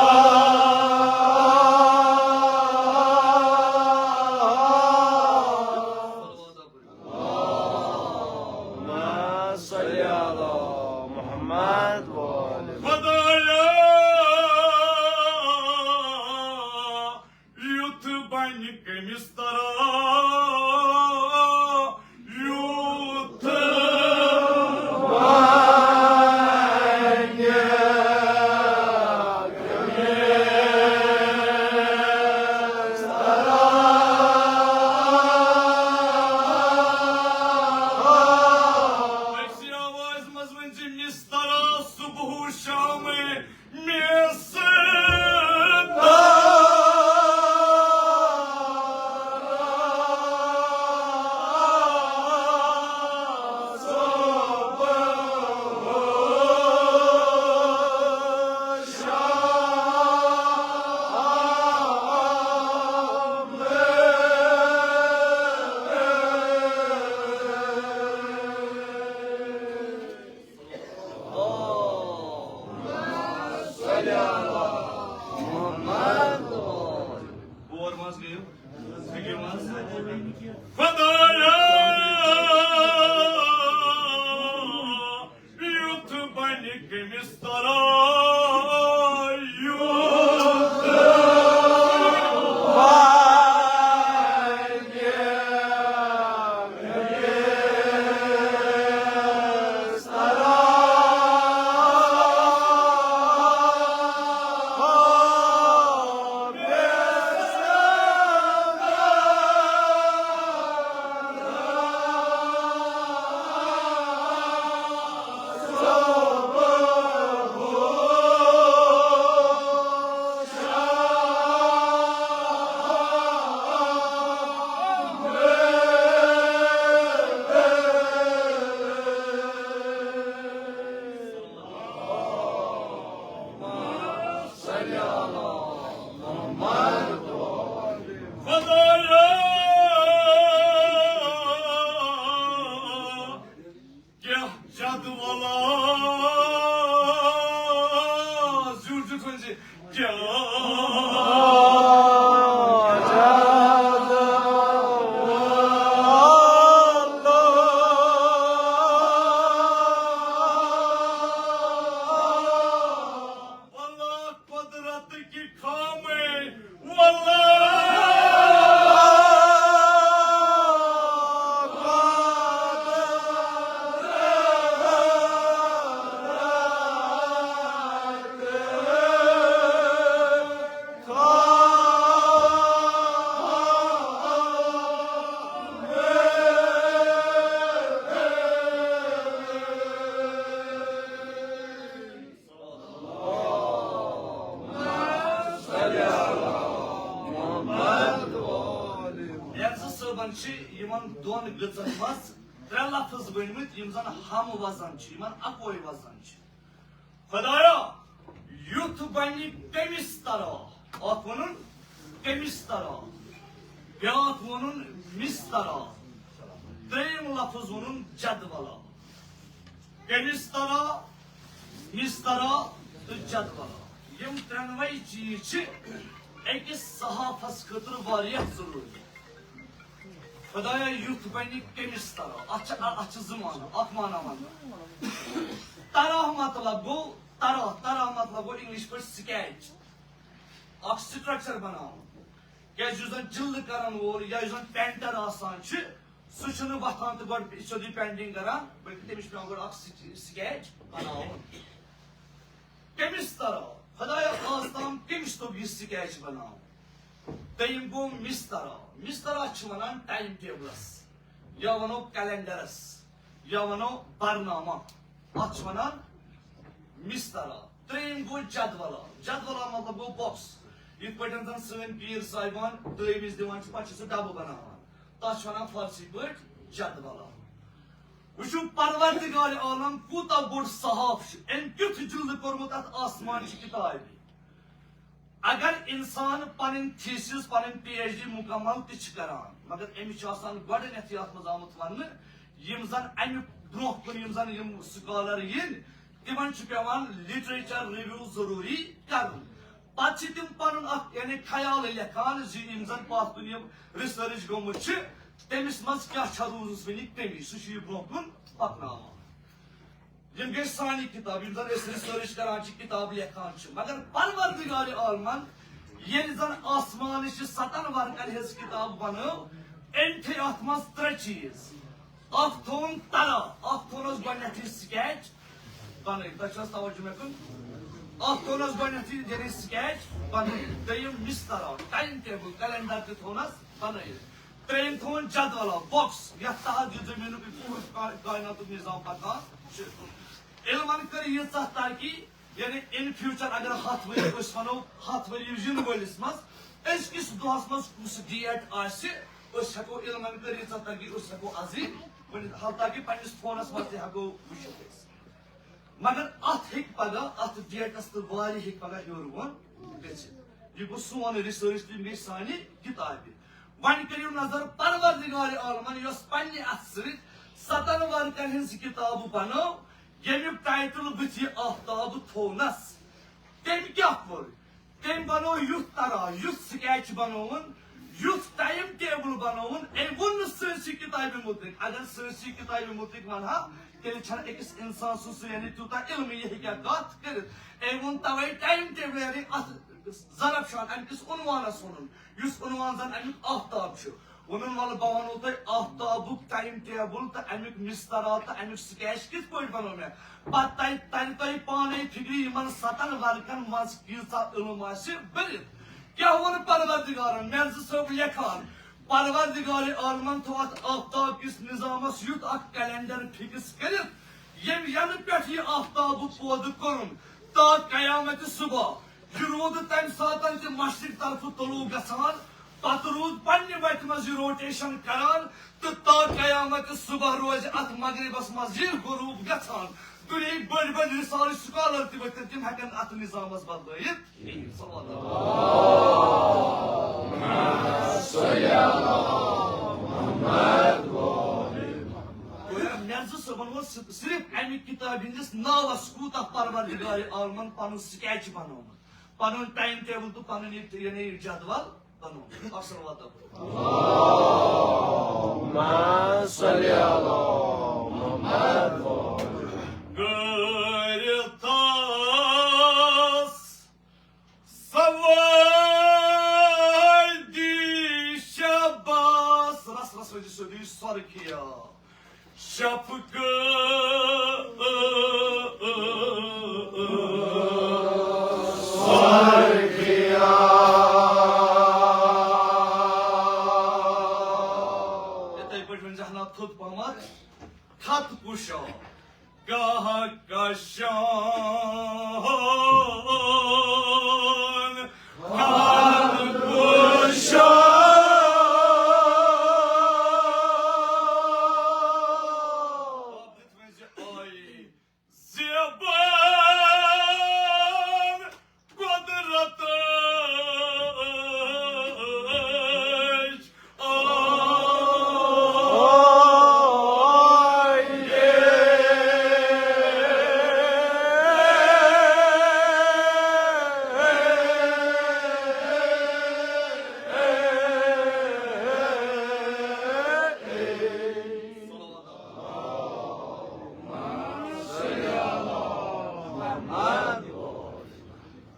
مسترا یوتھ أکسٕے آوازِ منٛز ؤنۍ زِ مسترا صبح و شام میسر۔ بور منٛز گٔیِو، ہیٚکِو منٛز۔ خۄدایا، یُتھ بَنہِ کٔمِس ترا یُتھ۔ خۄدایا، کیٛاہ جدولا، زیوٗٹھ زیوٗٹھ ؤنۍ زِ، کیٛاہ جدولا۔ واللہ قدرت کی خامے، واللہ۔ ییٚلہِ زٕ صٲبن چھِ یِمن دۄن گٔژن منٛز ترٛےٚ لفظ ؤنۍمٕتۍ، یِم زن ہم وزن چھِ، یِمن اکوے وزن چھِ۔ خۄدایا، یُتھ بنہِ کٔمِس ترا، اکھ ووٚنُن کٔمِس ترا، بیٛاکھ ووٚنُن مِس ترا، ترٛیٚیِم لفظ ووٚنُن جدولا۔ کٔمِس ترا، مِس ترا تہٕ جدولا۔ یِم ترٛٮ۪نوَے چیٖز چھِ أکِس صحافس خٲطرٕ واریاہ ضروٗری۔ خۄدایا، یُتھ بنہِ کٔمِس ترا۔ اتھ چھِ، اتھ چھِ زٕ معنی، اکھ معنی ونہٕ بہٕ۔ ترا مطلب گوٚو ترا، ترا مطلب گوٚو English پٲٹھۍ sketch، اکھ structure بناوُن۔ کیازِ یُس زن جِلدٕ کرن وول یا یُس زن painter آسان چھُ، سُہ چھُنہٕ وۄتھان تہٕ گۄڈٕ سیوٚدُے painting کران، بلکہِ تٔمِس چھُ پٮ۪وان گۄڈٕ اکھ سِچ-، sketch بناوُن۔ کٔمِس ترا؟ خۄدایا، آز تام کٔمِس توٚگ یہِ sketch بناوُن؟ دوٚیِم گوٚو مِس ترا۔ مِس ترا چھِ وَنان time tableس، یا وَنو calendarس، یا وَنو برنامہ۔ اَتھ چھِ وَنان مِس ترا۔ ترٛیٚیِم گوٚو جدولا۔ جدولا مطلب گوٚو box۔ یِتھ پٲٹھۍ زَن سٲنۍ پیٖر صاحبان دٲوِس دِوان چھِ، پَتہٕ چھِ سُہ ڈَبہٕ بَناوان۔ تَتھ چھِ وَنان فارسی پٲٹھۍ جدولا۔ وٕچھِو، پروردگار عالم کوٗتاہ بوٚڑ صحاف چھُ، أمۍ کیُتھ جِلدٕ کوٚرمُت اَتھ آسمان چہِ کِتابہِ۔ اگر انسان پنٕنۍ thesis، پنٕنۍ PhD مکمل تہِ چھِ کران، مگر أمِس چھُ آسان گۄڈٕنیتھٕے اتھ منٛز آمُت وننہٕ، یِم زن امہِ برونٛہہ کُن یِم زن یِم scholar یِن، تِمن چھُ پٮ۪وان literature review ضروٗری کرُن۔ پتہٕ چھِ تِم پنُن اکھ، یعنی، خیال لیکھان زِ یِم زن پتھ کُن یِم research گٔمٕتۍ چھِ، تٔمِس منٛز کیٛاہ چھےٚ روٗزمٕژ وٕنہِ کٔمی، سُہ چھُ یہِ برونٛہہ کُن پکناوان۔ یِم گٔے سانہِ کِتاب، یِم زن أسۍ research کران چھِ، کِتاب لیکھان چھِ، مگر پروردگار عالمن ییٚلہِ زن آسمانٕچ ستن ورقن ہٕنٛز کِتاب بنٲو، أمۍ تھٲے اتھ منٛز ترٛےٚ چیٖز۔ اکھ تھوٚوُن ترا، اکھ تھوٚونس گۄڈٕنیتھٕے سکیچ بنٲوِتھ۔ تۄہہِ چھُ حظ توجہ مےٚ کُن؟ اکھ تھوٚونس گۄڈٕنیتھٕے یعنی سکیچ بنٲوِتھ۔ دوٚیِم مِسترا، ٹایم ٹیبل، کیلنڈر تہِ تھوٚونس بنٲوِتھ۔ ترٛیٚیِم تھوٚوُن جدولا، باکس، یتھ تحت یہِ زٔمیٖنُک یہِ پوٗرٕ کا-، کائناتُک نظام پکان چھُ۔ علمن کٔر ییٖژاہ ترقی، یعنی in future اگر ہتھ ؤری أسۍ ونو، ہتھ ؤری یِنہٕ وٲلِس منٛز أزکِس دۄہس منٛز کُس ڈیٹ آسہِ، أسۍ ہٮ۪کو علمن کٔر ییٖژاہ ترقی، أسۍ ہٮ۪کو ازٕے ؤنِتھ، حتیٰ کہِ پننِس فونس منٛز تہِ ہٮ۪کو وٕچھِتھ أسۍ۔ مگر اتھ ہیٚکہِ پگاہ، اتھ ڈیٹس تہٕ وارِ ہیٚکہِ پگاہ ہیوٚر بۄن گٔژھِتھ۔ یہِ گوٚو سون ریسرچ تہٕ یِم گٔے سانہِ کِتابہِ۔ وۄنۍ کٔرِو نظر، پروردگار عالمن یۄس پننہِ اتھٕ سۭتۍ ستن ورقن ہٕنٛز کِتابہٕ بنٲو، ییٚمیُک ٹائٹل بٕتھِ آفتاب تھوونس۔ تٔمۍ کیٛاہ کوٚر؟ تٔمۍ بنوو یُتھ طرح، یُتھ سکیچ بنووُن، یُتھ ٹائم ٹیبل بنووُن۔ أمۍ ووٚن نہٕ سٲنسٕے کِتابہِ مُتعلق۔ اگر سٲنسٕے کِتابہِ مُتعلق ونہا، تیٚلہِ چھنہٕ أکِس انسان سُنٛد سُہ یعنی تیوٗتاہ علم، یہِ ہیٚکہِ ہا کتھ کٔرِتھ۔ أمۍ ووٚن توے ٹائم ٹیبل، یعنی اتھ ظرف چھُ اتھ، امہِ کِس عنوانس ووٚنُن، یُس عنوان زن امیُک آفتاب چھُ۔ ووٚنُن، وَلہٕ بہٕ وَنو تۄہہِ آفتابُک ٹائم ٹیبل تہٕ امیُک مِسترا تہٕ امیُک سکیچ کِتھ پٲٹھۍ بنوو مےٚ۔ پتہٕ تَتہِ تَرِ تۄہہِ پانے فِکرِ، یِمن ستن ورقن منٛز کیٖژاہ علم آسہِ بٔرِتھ۔ کیٛاہ ووٚن پروردگارن؟ مرزا صٲب لیکھان، پروردگار عالمن تھوو اتھ آفتاب کِس نظامس یُتھ اکھ کیلنڈر فکس کٔرِتھ، ییٚمہِ ینہٕ پٮ۪ٹھ یہِ آفتابُک پٲدٕ کوٚرُن تا قیامت صبح۔ یہِ روٗد تمہِ ساتن تہِ مشرق طرفہٕ طلوع گژھان، پتہٕ روٗد پننہِ وتہِ منٛز یہِ روٹیشن کران، تہٕ تا قیامت صبح روزِ اتھ مغربس منٛز یہِ غروب گژھان۔ دُنیہٕکۍ بٔڑۍ بٔڑۍ رسالٕچ سکالر تہِ ؤتھِتھ، تِم ہٮ۪کن اتھ نظامس بدلٲیِتھ کِہیٖنۍ۔ صلوات اللہ۔ گویا مرزا صٲبن ووٚن ص-، صرف امہِ کتابہِ ہٕنٛدِس ناوس کوٗتاہ پروردگار عالمن پنُن سکیچ بنوومُت، پنُن ٹائم ٹیبل تہٕ پنُن یہِ، یعنی یہِ جدول بنوومُت۔ اکھ صلوات پٔرِو۔ اللهم صل على محمد۔ غٲرِ تس سوادِ شباس۔ رس رس وجہ سودی سرخیا۔ شفق سرخیا۔ یِتھَے پٲٹھۍ ؤنۍ زِ ہنا تھوٚد پہمتھ۔ خط کُشا۔ کہکشان خط کُشا۔ زیبان قدرتٕچ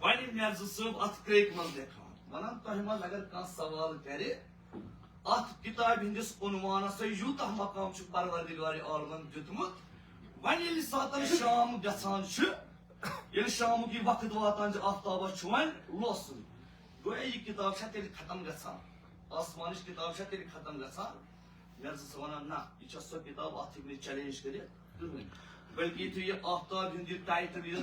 وۄنۍ مرزا صٲب اتھ کرٛیکہِ منٛز لیکھان، ونان، تۄہہِ منٛز اگر کانٛہہ سوال کرِ، اتھ کتابہِ ہٕنٛدِس عنوانس تۄہہِ یوٗتاہ مقام چھُ پروردگار عالمن دیُتمُت۔ وۄنۍ ییٚلہِ ساتن شام گژھان چھُ، ییٚلہِ شامُک یہِ وقت واتان چھُ، آفتابس چھُ وۄنۍ لوسُن۔ گویا یہِ کتاب چھےٚ تیٚلہِ ختم گژھان، آسمانٕچ کتاب چھےٚ تیٚلہِ ختم گژھان۔ مےٚ ٲسٕس ونان، نہ، یہِ چھےٚ سۄ کتاب، اتھ ہیٚکہِ نہٕ چیلنج کٔرِتھ کٕہٕنۍ۔ بلکہِ یُتھُے یہِ آفتاب ہُنٛد یہِ ٹائٹل، یہِ،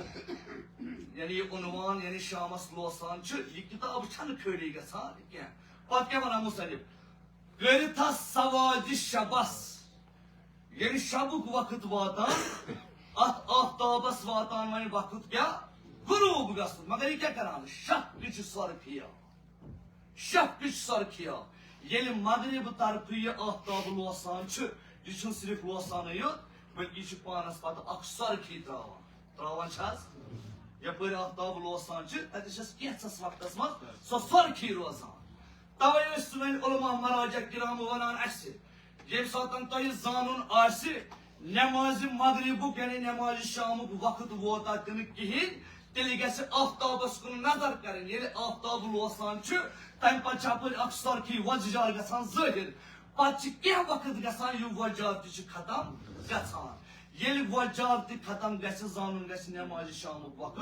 یعنی یہِ عنوان، یعنی شامس لوسان چھُ، یہِ کتاب چھنہٕ خٲلی گژھان کینٛہہ۔ پتہٕ کیٛاہ ونان مصنف؟ کٔرِتھ سوادِ شبس، ییٚلہِ شبُک وقت واتان، اتھ آفتابس واتان وۄنۍ وقت کیٛاہ؟ غروب گژھُن۔ مگر یہِ کیٛاہ کران؟ شفق چھُ سرخیا۔ شفق چھُ سرخیا۔ ییٚلہِ مغرب طرفہٕ یہِ آفتاب لوسان چھُ، یہِ چھُنہٕ صرف لوسانٕے یوت، بلکہِ یہِ چھُ پانس پتہٕ اکھ سرخی تراوان۔ تراوان چھِ حظ؟ یپٲرۍ آفتاب لوسان چھُ، تتہِ چھس کینٛژھس وقتس منٛز سۄ سرخی روزان۔ توے ٲسۍ سٲنۍ علماء مراجع کرام ونان اسہِ، ییٚمہِ ساتن تۄہہِ زانُن آسہِ، نمازِ مغربُک یعنی نمازِ شامُک وقت ووتا کِنہٕ کِہیٖنۍ، تیٚلہِ گژھِ آفتابس کُن نظر کرٕنۍ۔ ییٚلہِ آفتاب لوسان چھُ، تمہِ پتہٕ چھِ اپٲرۍ اکھ سۄرخی وۄزجار گژھان ظٲہِر۔ پتہٕ چھِ کینٛہہ وقت گژھان، یہِ وۄزجار تہِ چھُ ختم گژھان۔ ییٚلہِ وۄزجار تہِ ختم گژھِ، زانُن گژھِ نمازِ شامُک وقت۔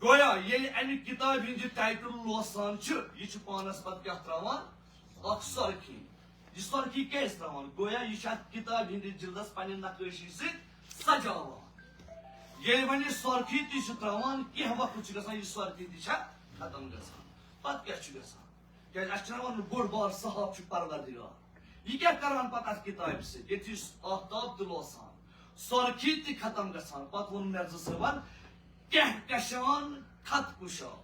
گویا ییٚلہِ امہِ کتابہِ ہُنٛد یہِ ٹائٹل لوسان چھُ، یہِ چھُ پانس پتہٕ کیٛاہ تراوان؟ اکھ سۄرخی۔ یہِ سۄرخی کیازِ تراوان؟ گویا یہِ چھُ اتھ کتابہِ ہٕنٛدِس جلدس پننہِ نقٲشی سۭتۍ سجاوان۔ ییٚلہِ وۄنۍ یہِ سۄرخی تہِ چھُ تراوان، کینٛہہ وقت چھُ گژھان، یہِ سۄرخی تہِ چھےٚ ختم گژھان۔ پتہٕ کیٛاہ چھُ گژھان؟ کیازِ اَسہِ چھُنہ وَنُن بوٚڑ بار صاحب چھُ پروردگار۔ یہِ کیٛاہ کران پتہٕ اَتھ کِتابہِ سۭتۍ؟ ییٚتہِ چھُ آفتاب تہِ لوسان، سۄرخی تہِ ختم گژھان۔ پتہٕ ووٚن مرزا صٲبن، کہکشان خط کشا۔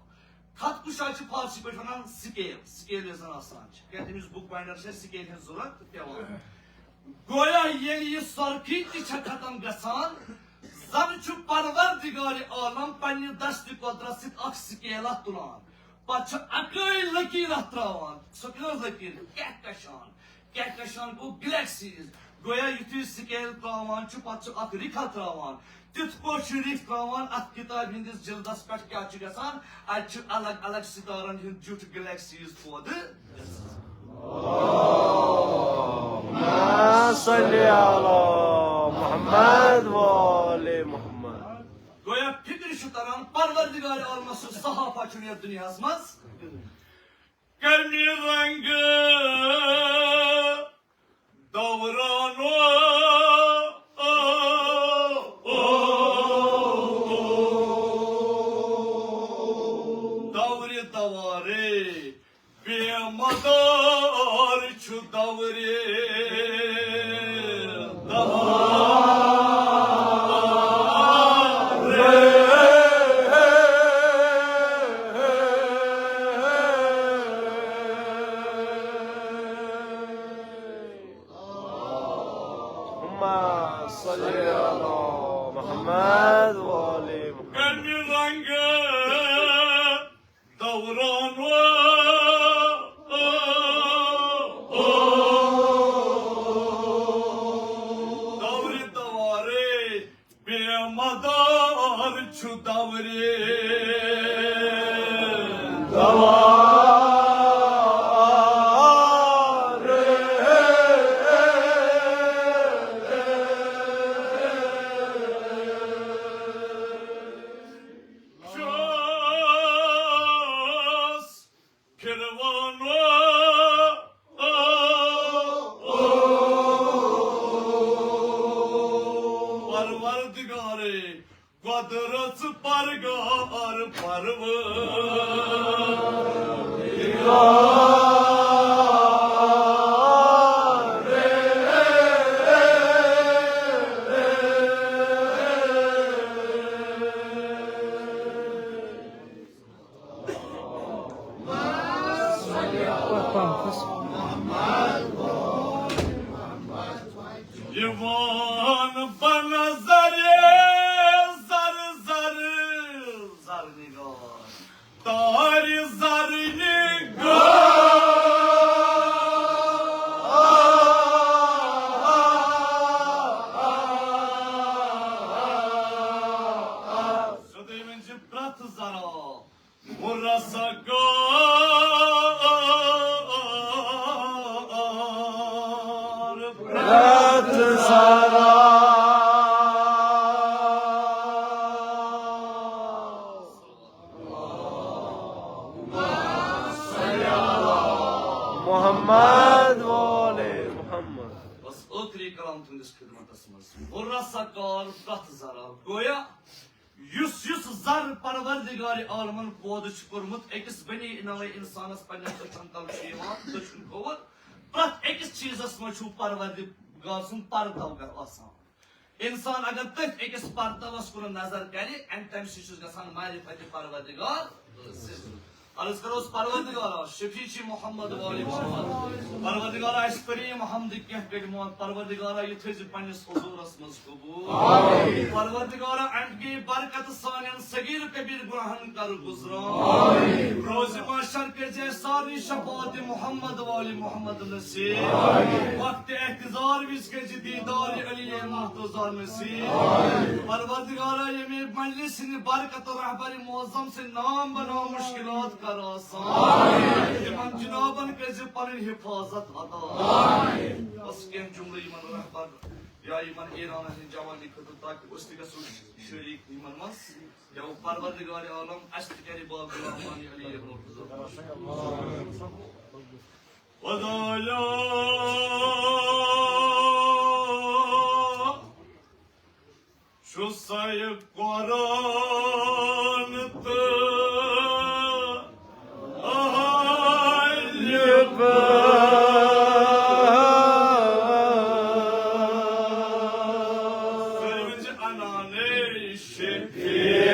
خط کشا چھِ فارسی پٲٹھۍ وَنان سکیل، سکیل یۄس زَن آسان چھِ۔ کیٛازِ تٔمِس بُک بایِنڈر چھِ سکیلہِ ہٕنٛز ضروٗرت پٮ۪وان۔ گویا ییٚلہِ یہِ سۄرخی تہِ چھےٚ ختم گژھان، زن چھُ پروردگار عالم پننہِ دست قدرت سۭتۍ اکھ سکیلا تُلان، پتہٕ چھُ اکٲے لکیرا تراوان۔ سۄ کیٛاہ لکیر؟ کہکشان۔ کہکشان گوٚو گلیکسیز۔ گویا یُتھُے سکیل تراوان چھُ، پتہٕ چھُ اکھ رِکھا تراوان۔ تِتھ پٲٹھۍ چھُ رِکھ تراوان، اتھ کتابہِ ہٕنٛدِس جلدس پٮ۪ٹھ کیٛاہ چھُ گژھان؟ اتہِ چھُ الگ الگ ستارن ہُنٛد جُٹھ گلیکسیز پٲدٕ گژھان۔ اللهم صل على محمد وآل محمد۔ گویا فکر چھُ تران، پروردگار عالمس سُنٛد صحافہ چھُنہٕ یتھ دُنیاہس منٛز۔ کمہِ رنگہٕ دورانو دورِ دوارے۔ بے مدار چھُ دورِ دورِ۔ اللهم صل على محمد وآل محمد۔ کمہِ رنگہٕ دوران دورِ دوارے۔ بے مدار چھُ دورِ دوارِ۔ چھُس پھِروانو پروردگارے، قۄدرت پرگار پروردگارے۔ یِوان بنظرِ زر زر، زر نگار، تارِ زر نگار۔ سیوٚدُے ؤنۍ زِ پرٛٮ۪تھ ذرا۔ رسگار پرٛٮ۪تھ ذرا۔ محمد وآل محمد۔ بس ٲخری کلام تُہنٛدِس خدمتس منٛز۔ رسگار پرٛٮ۪تھ ذرا۔ گویا یُس یُس زر پروردگار عالمن پٲدٕ چھُ کوٚرمُت أکِس بنی نوع انسانس پننٮ۪ن أچھن تل چھُ یِوان، دٔچھُن کھووُر، پرٛٮ۪تھ أکِس چیٖزس منٛز چھُ پروردگار سُنٛد پردو آسان۔ انسان اگر تٔتھۍ أکِس پردوس کُن نظر کرِ، امہِ تمہِ سۭتۍ چھُس گژھان معرفت پروردگار حٲصِل۔ عرض کروس پروردگارا، شفیع چی محمد والی محمد۔ پروردگارا، اسہِ کٔرِو یِم حمدٕ کینٛہہ کٔرِمون۔ پروردگارا، یہِ تھٲیزِ پننِس حضوٗرس منٛز قبول۔ آمین۔ پروردگارا، امہِ کہِ برکت سانٮ۪ن صغیر کبیر گناہن کر گزران۔ آمین۔ روزِ محشر کٔرزِ اسہِ سارنٕے شفاعت محمد والی محمد نصیب۔ آمین۔ وقت احتضار وِزِ کٔرزِ دیدار علی محتضر نصیب۔ آمین۔ پروردگارا، ییٚمہِ مجلس ہٕنٛدِ برکت و رہبر معظم سٕنٛدِ نام بناو مشکلات کر آسان۔ آمین۔ تِمن جنابن کٔرزِ پنٕنۍ حفاظت عطا۔ آمین۔ بس کینٛہہ جملہٕ یِمن رہبر یا یِمن ایرانن ہٕنٛدۍ جوانی خٲطرٕ، تاکہِ أسۍ تہِ گژھو شریٖک یِمن منٛز۔ یا پروردگار عالم اسہِ تہِ کرِ باب غلام مانی علی ابن الفضل۔ خدایا، چھُ سا یہِ قرآن تہٕ اہل بیت۔ سٲری ؤنۍ زِ انانے شفیع۔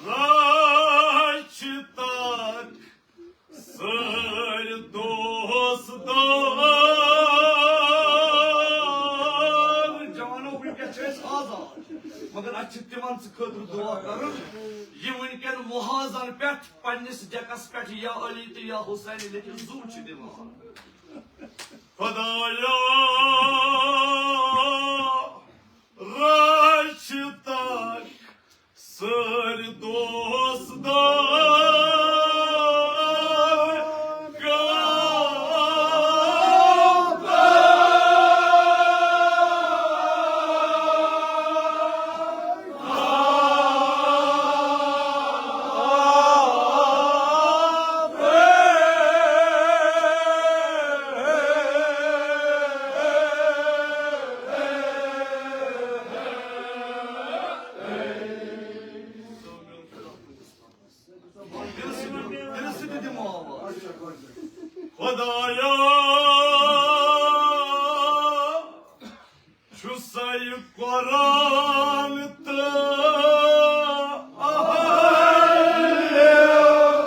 رٲچھ تک سٲرۍ دوست دار۔ جوانو، وٕنکیٚس چھِ أسۍ آزاد، مگر اَسہِ چھِ تِمن خٲطرٕ دُعا کَرُن، یہِ وٕنکیٚن وعظن پٮ۪ٹھ پننِس ڈیکس پٮ۪ٹھ یا علی تہٕ یا حسین لیکھِتھ زُو چھِ دِوان۔ خدایا، رٲچھ تک سٲرۍ دوست دار۔ دِلہٕ سۭتۍ، دِلہٕ سۭتۍ دِمو آواز۔ خدایا، چھُ سا یہِ قرآن تہٕ اہل بیت۔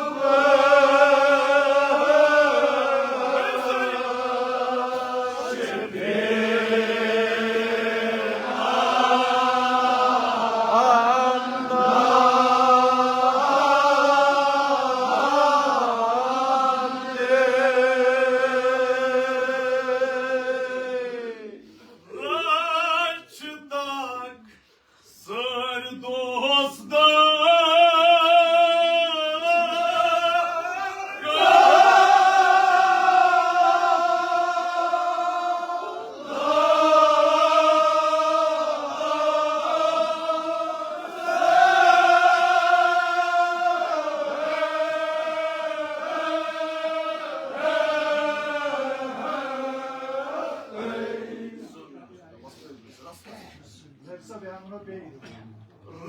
رٲچھ تک سٲرۍ دوست دار۔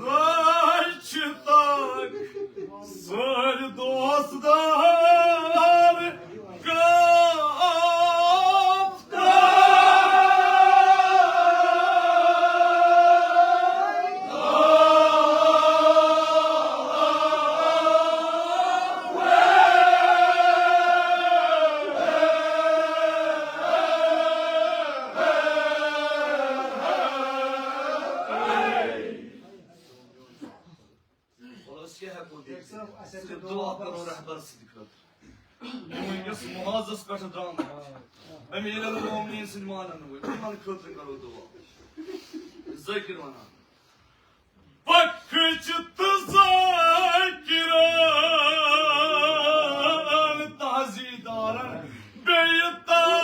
رٲچھ تک سٲرۍ دوست دار۔ وَلہٕ أسۍ کیٛاہ ہٮ۪کو دِتھ؟ صرف دُعا کَرو رہبر سٕنٛدِ خٲطرٕ۔ یِم وٕنکیٚس محاذس پٮ۪ٹھ درٛامٕتۍ چھِ، امیر المومنین سٕنٛدۍ مانن وٲلۍ، تِمن خٲطرٕ کَرو دُعا۔ ذٲکِر وَنان، بخش تہٕ ذٲکِرن، تعزیدارن، بیٚیہِ تاج۔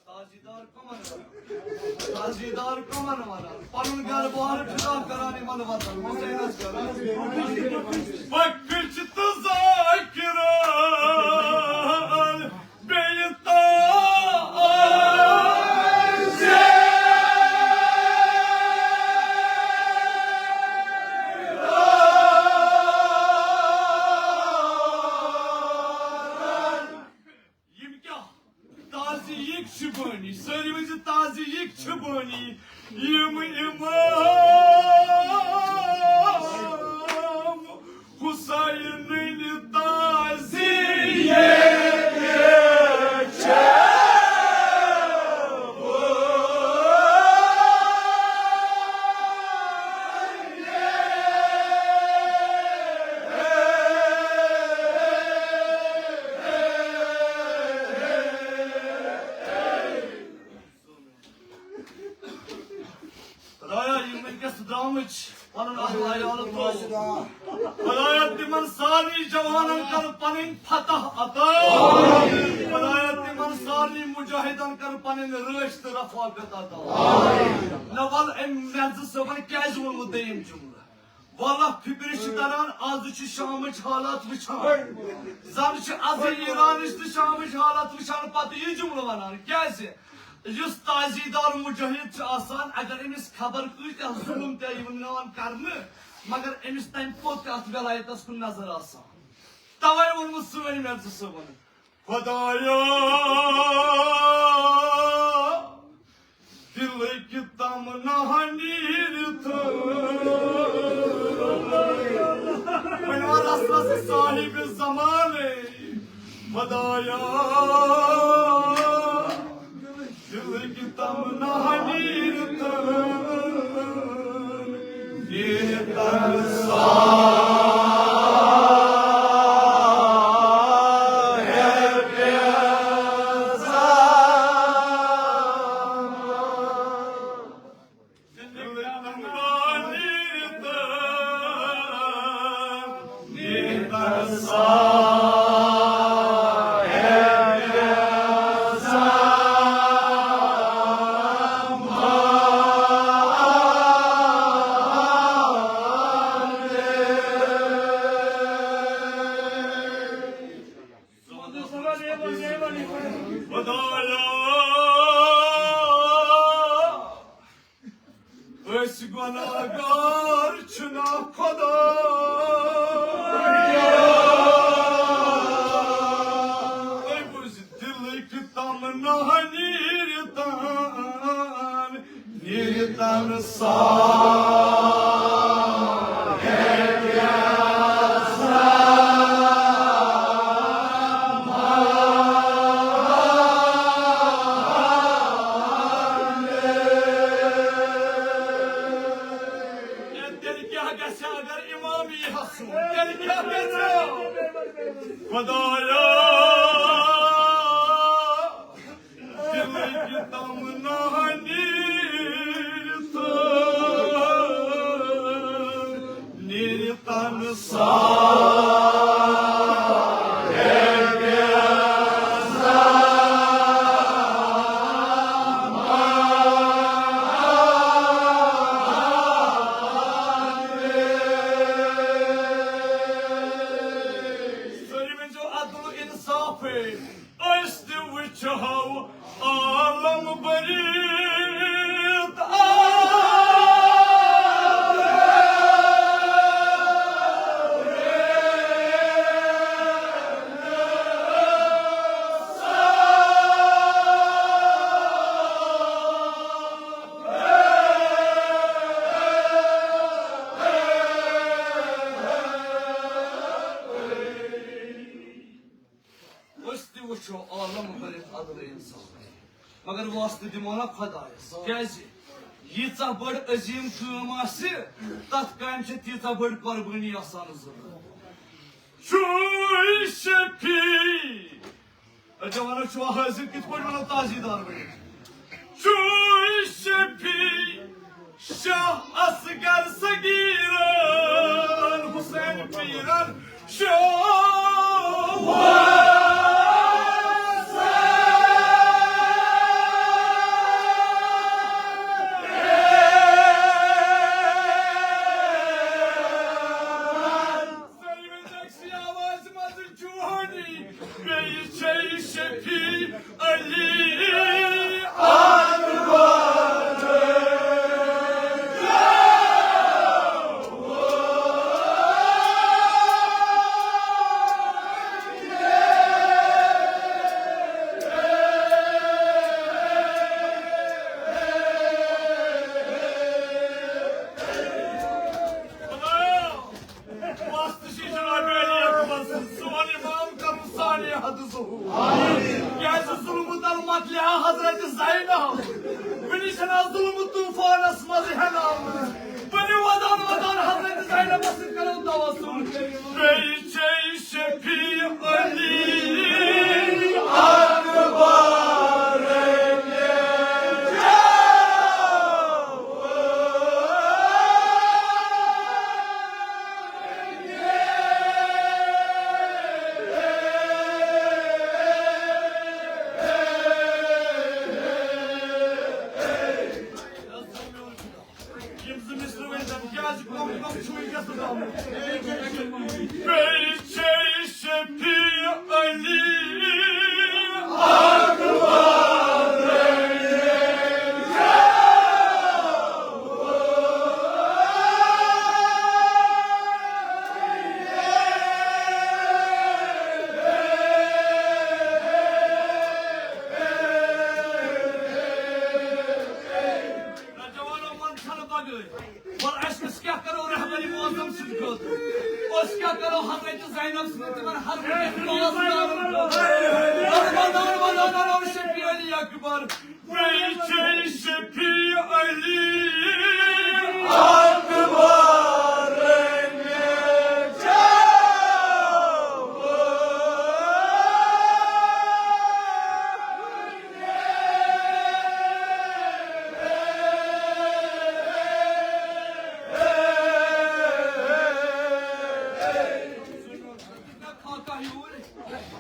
تعزیدار کمن ونان؟ تعزیدار کمن ونان؟ پنُن گرٕ بار فدا کران یِمن وطن حسینس کران۔ پکچ تہٕ ذاکران بیٚیہِ تاج۔ یِم کیٛاہ؟ تازٕ یِکۍ چھِ بٲنی، سٲری ؤنۍ زِ تازٕ یِکۍ چھِ بٲنی۔ یِم امام حسینٕنۍ تازٕ یِکۍ چھِ بٲنی۔ خدایا، یِم وٕنکیٚس درٛامٕتۍ چھِ، پنُن اہل عیال تھوٚو۔ خدایا، تِمن سارنٕے جوانن کر پنٕنۍ فتح عطا۔ خدایا، تِمن سارنٕے مجاہدن کر پنٕنۍ رٲچھ تہٕ رفاقت عطا۔ نہ، ول، أمۍ مرزٕ صٲبن کیازِ ووٚنمُت دوٚیِم جملہٕ؟ واللہ فکرِ چھِ تران، از چھِ شامٕچ حالات وٕچھان۔ زن چھِ از ایرانٕچ تہٕ شامٕچ حالات وٕچھان، پتہٕ یہِ جملہٕ ونان۔ کیازِ؟ یُس تازی دار مجاہد چھُ آسان، اگر أمِس خبر کۭتیاہ ظلم تہِ یِوان کرنہٕ، مگر أمِس تمہِ پوٚت تہِ اتھ ولایتس کُن نظر آسان۔ توے ووٚنمُت سٲنۍ مرزٕ صٲبن، خدایا، دِلٕکۍ تمنا نیٖرِتھ۔ وۄنۍ وَن رَس رَس صاحب زمانے، خدایا، دِلٕکۍ تمنا نیٖرِتھ۔ خدایا، أسۍ گۄناہگار چھِنہ خدایا۔ اے بوٗزِو، دِلٕکۍ تمنا نیٖرِتھ، نیٖرِتھ سارے۔ تیٚلہِ کیٛاہ گژھِ اگر امام یی ہسُن؟ تیٚلہِ کیٛاہ گژھِ؟ خدایا، دِلٕکۍ تمنا نیٖرِتھ، نیٖرِتھ سارے۔ سٲری ؤنۍزیو عدل انصافے۔ أسۍ تہِ وٕچھہو عالم بٔرِتھ۔ أسۍ تہِ وٕچھو عالم بٔرِتھ عدل انصاف۔ مگر واسطہٕ دِمو نا خۄدایَس۔ کیٛازِ؟ ییٖژاہ بٔڑ عظیٖم کٲم آسہِ، تَتھ کامہِ چھِ تیٖژاہ بٔڑ قۄربٲنی آسان ضروٗرت۔ چھُے شفیع۔ جوانو، چھُوا حٲضِر؟ کِتھ پٲٹھۍ وَنو تازی دار بٔنِتھ؟ چھُے شفیع شاہ اصغر صغیرن، حسین پیرن شاہ۔ کیٛازِ کم کم چھُ وٕنکیٚس تہٕ آمُت؟ بیٚیہِ چھے شفیع علی اکبر۔ نوجوانو، من چھنہٕ بغٲر۔ وَلہٕ اَسہِ، أسۍ کیٛاہ کَرو رہبرِ معظم سٕنٛدِ خٲطرٕ؟ أسۍ کیٛاہ کَرو حضرت زینب سٕنٛدِ تِمَن ہر وقتہٕ پاس دارَن خٲطرٕ؟ نعرٕ، نعرٕ، نعرٕ، نعرٕ، نعرٕ، شفیع علی اکبر۔ بیٚیہِ چھے شفیع علی اکبر۔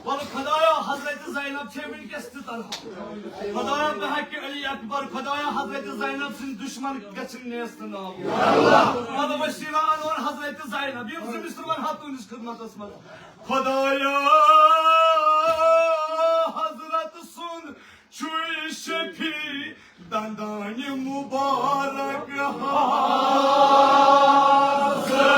وَلہٕ خۄدایا، حضرت زینب چھے وٕنکیٚس تہِ تنہا۔ خۄدایا، بحق علی اکبر، خۄدایا، حضرت زینب سٕنٛدۍ دُشمن گژھن نیست نابود۔ وَلہٕ وسیلہ انور حضرت زینب، یِم زٕ مِصر وَنہٕ ہا تُہٕنٛدِس خدمتس منٛز۔ خۄدایا، حضرت سُنٛد چھُے شفیع دندانِ مبارک حضرت سُنٛد۔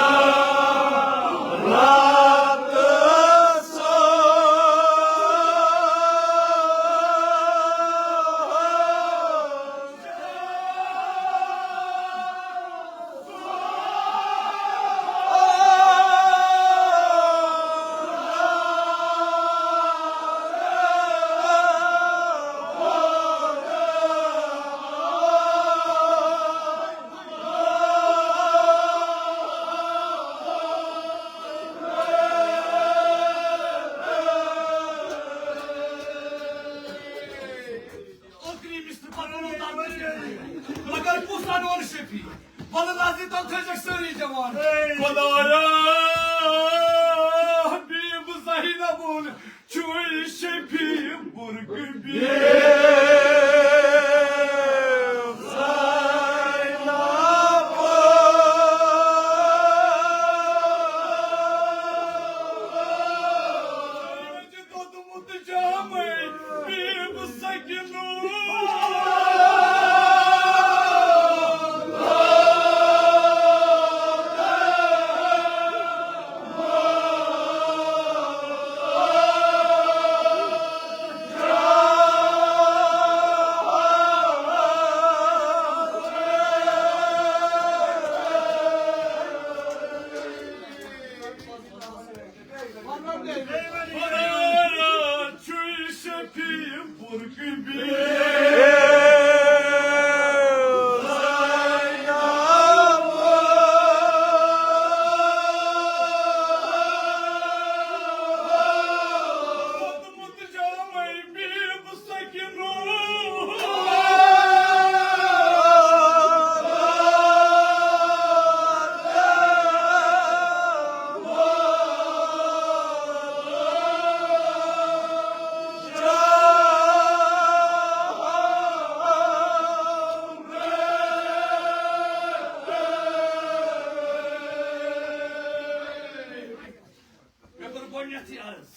ٲخری مِصرٕ پتہٕ ووٚنُن تَتھ مگر کُس اَنون شفیع؟ وَلہٕ نظرِ تَل تھٲیزٮ۪کھ سٲری جوان۔ خۄدایا، حبیب زینبُن چھُے شفیع برقع بیگ زینب۔ دوٚدمُت جامے بیٖب سکینو۔ مےٚ کوٚر گۄڈٕنیتھٕے عرض،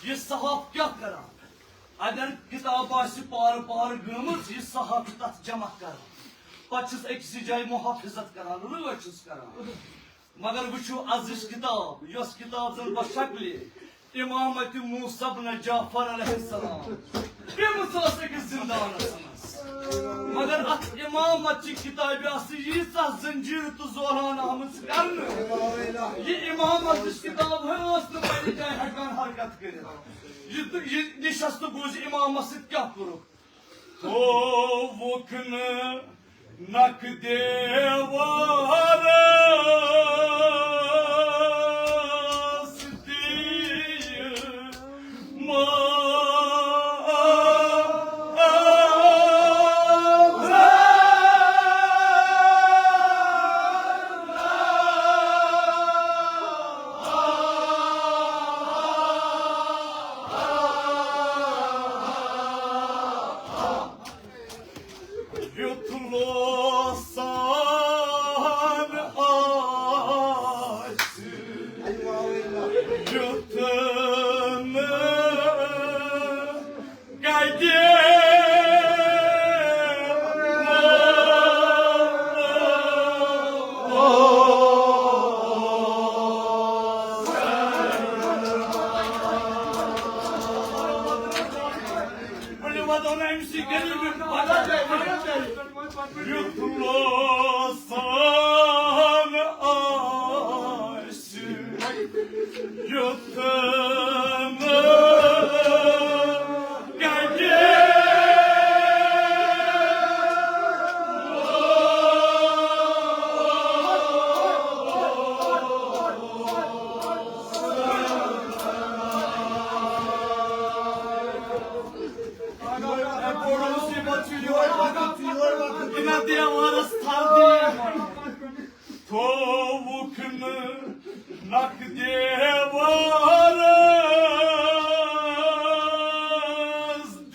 یہِ صحاف کیٛاہ کران؟ اگر کِتاب آسہِ پارٕ پارٕ گٔمٕژ، یہِ صحاف چھُ تَتھ جمع کران، پَتہٕ چھِس أکسٕے جایہِ محافظت کران، رٲچھ چھُس کران۔ مگر وٕچھِو، ازٕچ کِتاب، یۄس کِتاب زَن بہٕ شکلہِ امامت موسیٰ بن جعفر علیہ السلام، تٔمِس ٲس أکِس زِندانَس منٛز۔ مگر اتھ امامت چہِ کتابہِ آسہٕ ییٖژاہ زنجیٖرٕ تہٕ زوران آمٕژ کرنہٕ۔ یہِ امامت یُس کتاب ہے ٲس نہٕ پننہِ جایہِ ہٮ۪کان حرکت کٔرِتھ۔ یہِ تہٕ یہِ نِشست گوٚو زِ امامس سۭتۍ کیٛاہ کوٚرُکھ؟ تھووُکھ نہٕ نکھ دیوارس تہِ۔ یُتھ لوسان تھووُکھ نہٕ نکھ دیوارس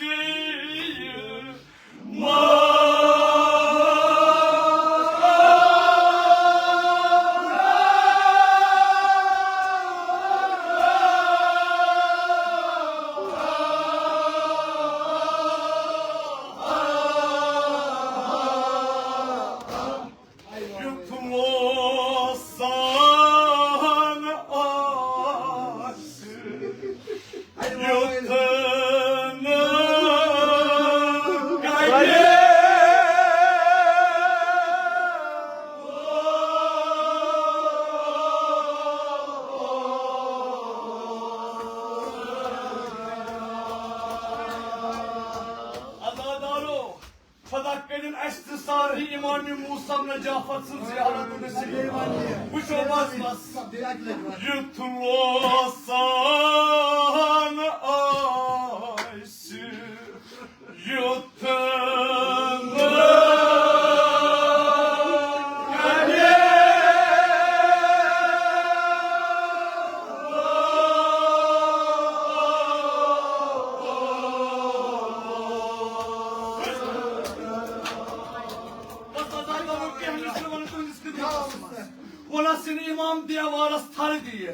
دیٖوار۔ یُتھ وۄزُم آسہِ، یُتھ نہٕ کَرِ۔ عزادارو، خدا کٔرِن اَسہِ تہِ سارنٕے امام موسیٰ ابن جعفر سٕنٛز زیارت نصیب۔ وٕچھو بس بس۔ یُتھ وۄزُم آسہِ، یُتھ نہٕ کَرِ۔ ووٚنُس یہِ امام دیوارس تھل دِیہِ،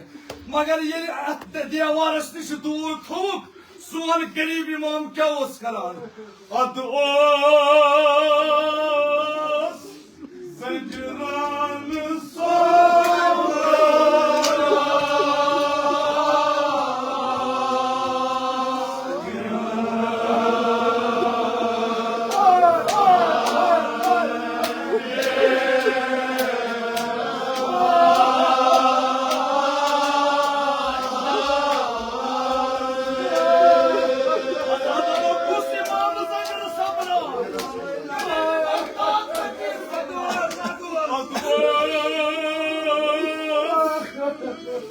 مگر ییٚلہِ اتھ دیوارس نِش دوٗر تھوٚوُکھ، سون غریب امام کیٛاہ اوس کران؟ اتھ اوس زنجیرن سومبران۔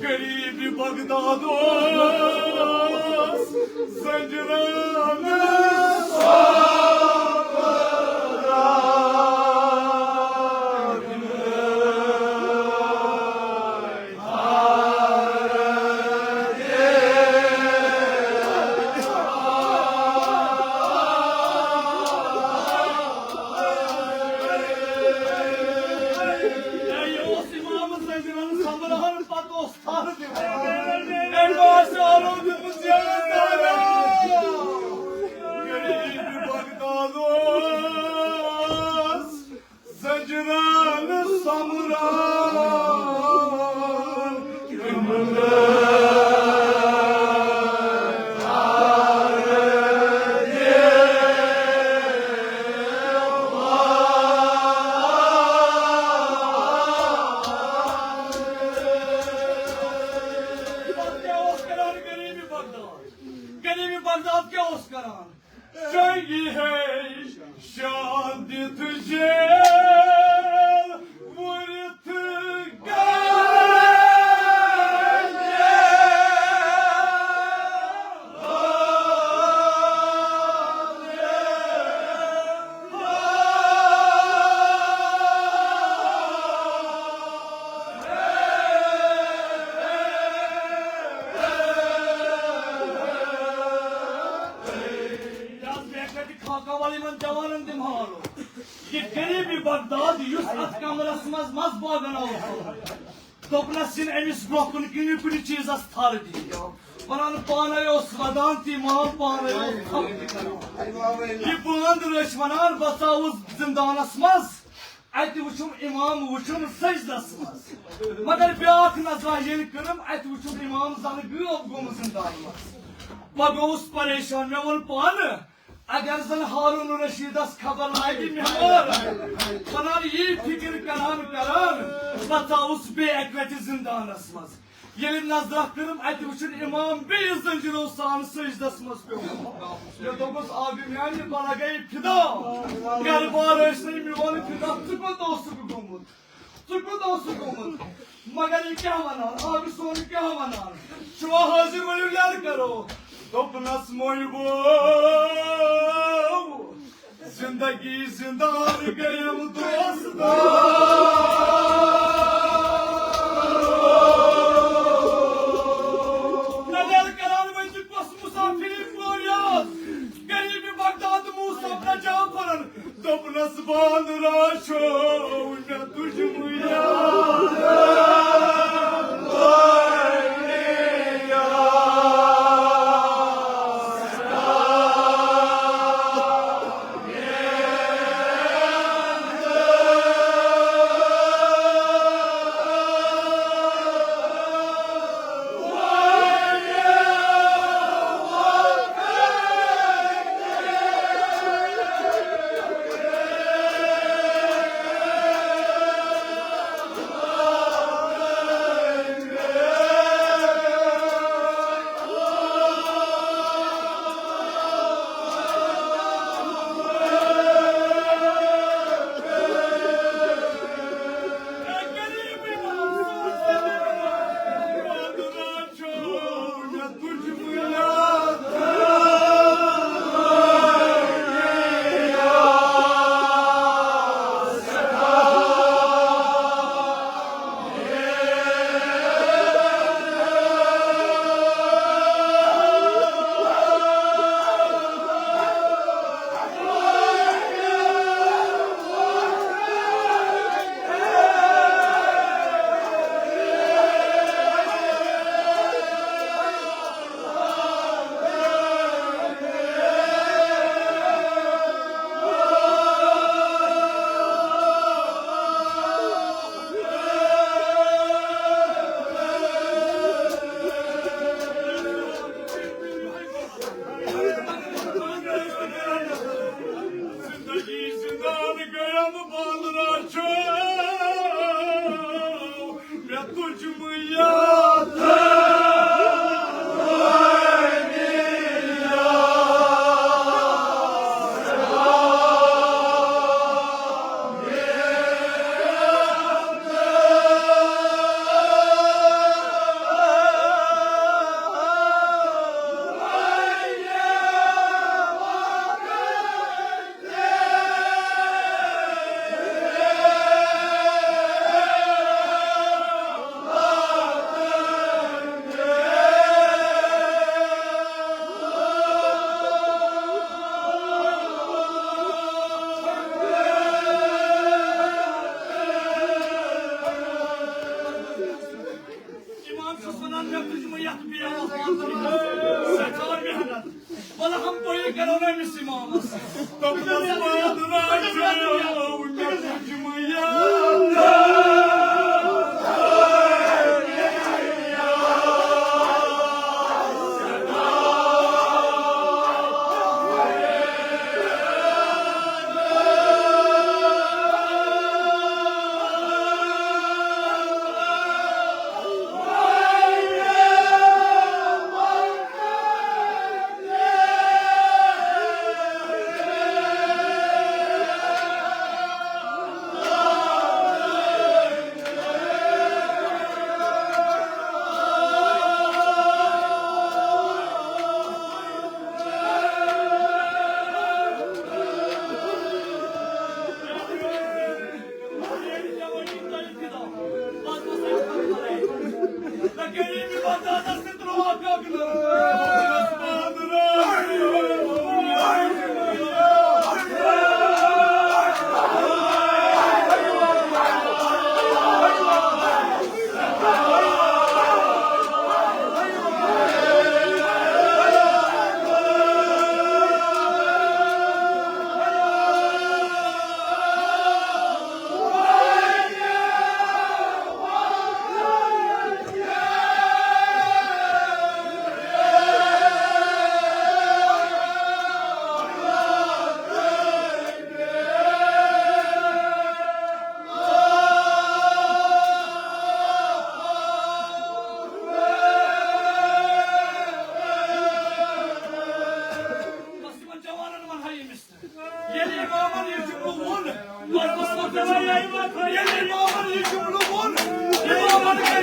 غریب بغداد اوس زنجیرن سومبران۔ یہِ اوس امام زنجیرن سومبران، پتہٕ اوس تھل دِوان۔ أمۍ آسہِ آلو دیُتمُت زینس دانا۔ غریب بغداد اوس زنجیرن سومبران۔ پتہٕ کیٛاہ اوس کران غریب بغداد؟ غریب بغداد کیٛاہ اوس کران؟ چنگی ہے شان دِتھ جیل وُرِتھ گژھِ۔ یہِ آز بیٚیہِ کَتہِ خاکہ وَل یِمَن جوانَن دِمہٕ ہاو۔ یہِ غریٖبی بغداد یُس اَتھ کمرَس منٛز منٛزباگَن اوس۔ دوٚپنَس یِن أمِس برٛونٛہہ کُن کِنہٕ کُنہِ چیٖزَس تھل دِیِو۔ وَنان پانَے اوس وَدان تہِ اِمام، پانَے اوس تھل تہِ کران۔ یہِ بٲنٛد رٲچھ وَنان بہٕ ژاوُس زِندانَس منٛز۔ اَتہِ وُچھُم اِمام وُچھُم سجدس منٛز۔ مگر بیٛاکھ نظرا ییٚلہِ کٔرٕم، اَتہِ وُچھُم اِمام زَن غٲب گوٚمُت زِندان منٛز۔ بہٕ گوٚوُس پریشان، مےٚ ووٚن پانہٕ، اگر زَن ہارون رشیٖدس خبر لگہِ مےٚ مار۔ وَنان یی فِکِر کران کران بہٕ ژاوُس بیٚیہِ اَکہِ لَٹہِ زِندانَس منٛز۔ ییٚلہِ نظرا کٔرٕم، اَتہِ وُچھُن اِمام بیٚیہِ زنجیٖرو سان سجدس منٛز پیوٚمُت۔ مےٚ دوٚپُس، آبِ میانہِ بہٕ لگے فدا۔ گرٕ بار ٲسۍ نہٕ میون فدا، ژٕ کوٚت اوسُکھ گوٚمُت؟ ژٕ کوٚت اوسُکھ گوٚمُت؟ مگر یہِ کیٛاہ وَنان؟ آبِ سون کیٛاہ وَنان؟ چھُوا حٲضِر، ؤلِو یَلہٕ کرو۔ دوٚپنَس، مویہِ بوو، زندگی زندان گٔیم دوستان۔ أمِس اِمامَس۔ دوٚپنَس، "بادراہ چھُ، مےٚ چھُ جُمعہ یاد۔" بس یِمن جوانن وَنہٕ ہا ییٚمِس۔ ییٚلہِ اِمامن یہِ جُملہٕ ووٚن، بس، بس، بس، بس، ییٚلہِ اِمامن یہِ جُملہٕ ووٚن، اِمامن گٔے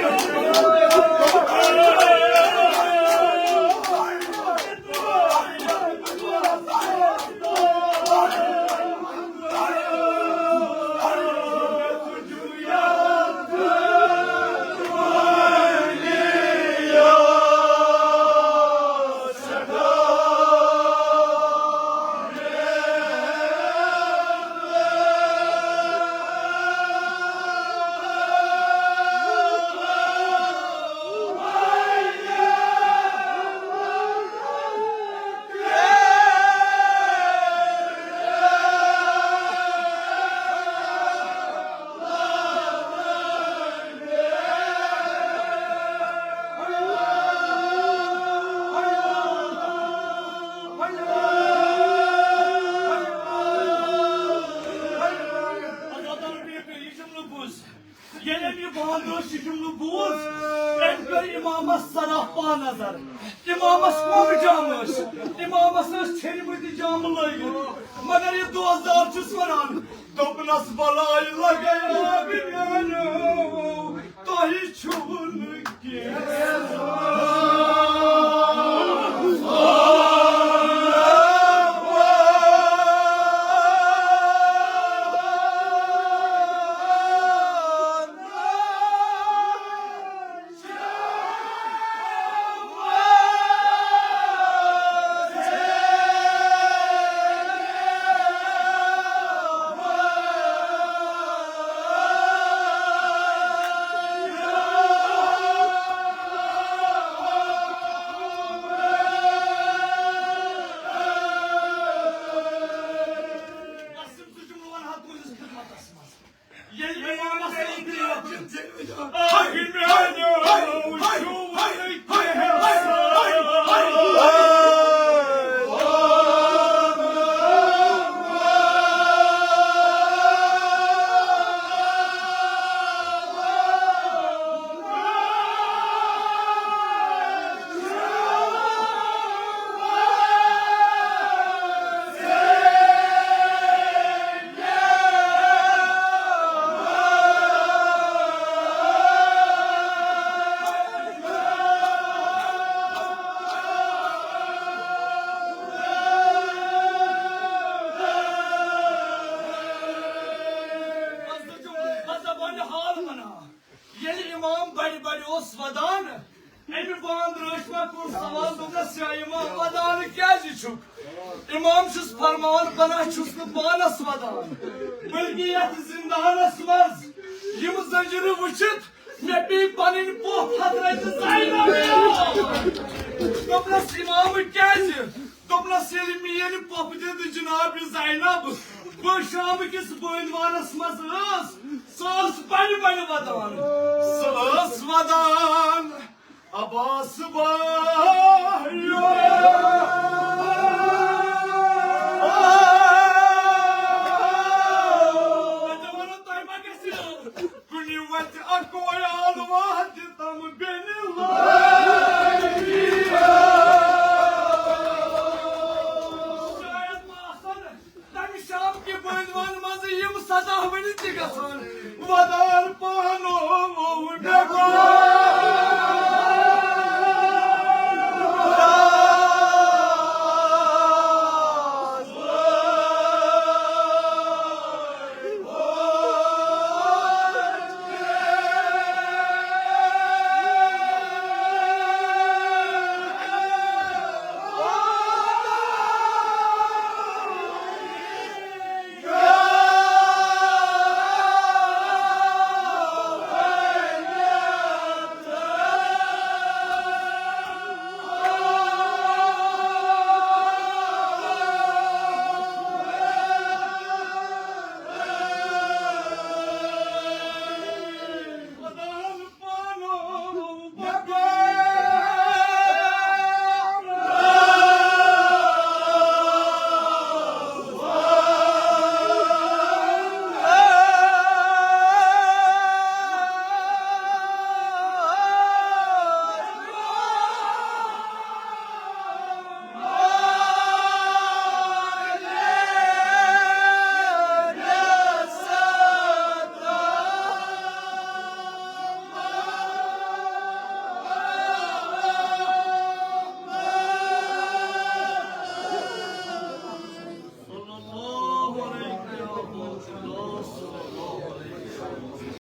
ییٚلہِ أمۍ یہِ بانہٕ ٲس، یہِ جُملہٕ بوٗز، أمۍ کٔر اِمامَس سراپا نظر۔ اِمامَس کۄنٛگ جام ٲسۍ، اِمامَس ٲسۍ ژھیٚنمٕتۍ جامہٕ لٲگِتھ۔ مگر یہِ دوستدار چھُس وَنان، دوٚپنَس، "بَلاے لَگے آبِ میٛانیو، تۄہہِ چھُو نہٕ کینٛہہ۔" ییٚلہِ اِمامَس أنٛدرۍ یوت چھِ، آخر میٛانیو وٕچھِو وۄنۍ کیٛاہ ییٚلہِ اِمام بَڑِ بَڑِ اوس وَدان، أمۍ بانہٕ رٲچھ ما کوٚر سوال، دوٚپنَس، "یا اِمام، وَدان کیٛازِ چھُکھ؟" اِمام چھُس فرماوان، "بہٕ نہ چھُس نہٕ پانَس وَدان، بلکہِ یَتھ زِندانَس منٛز یِم زنجیٖرٕ وٕچھِتھ مےٚ پیٚیہِ پَنٕنۍ پۄپھ حضرت زینب یاد۔" دوٚپنَس، "اِمام کیٛازِ؟" دوٚپنس ییٚلہِ میٲنۍ پۄپھٕ تہِ تہٕ جناب یہِ زینب بہٕ شام کِس بٲنۍ وانس منٛز ٲس، سۄ ٲس بنہِ بنہِ ودان۔ سۄ ٲس ودان عباس بایو۔ تۄہہِ ما گژھِ کُنہِ وتہِ اکوے آلوا تہِ تم بیٚنہِ لٲگۍ۔ شاید ما آسن تمہِ شام کہِ بٲنۍ وانہٕ منٛزٕ یِم سزا ؤنِتھ تہِ گژھان۔ ودان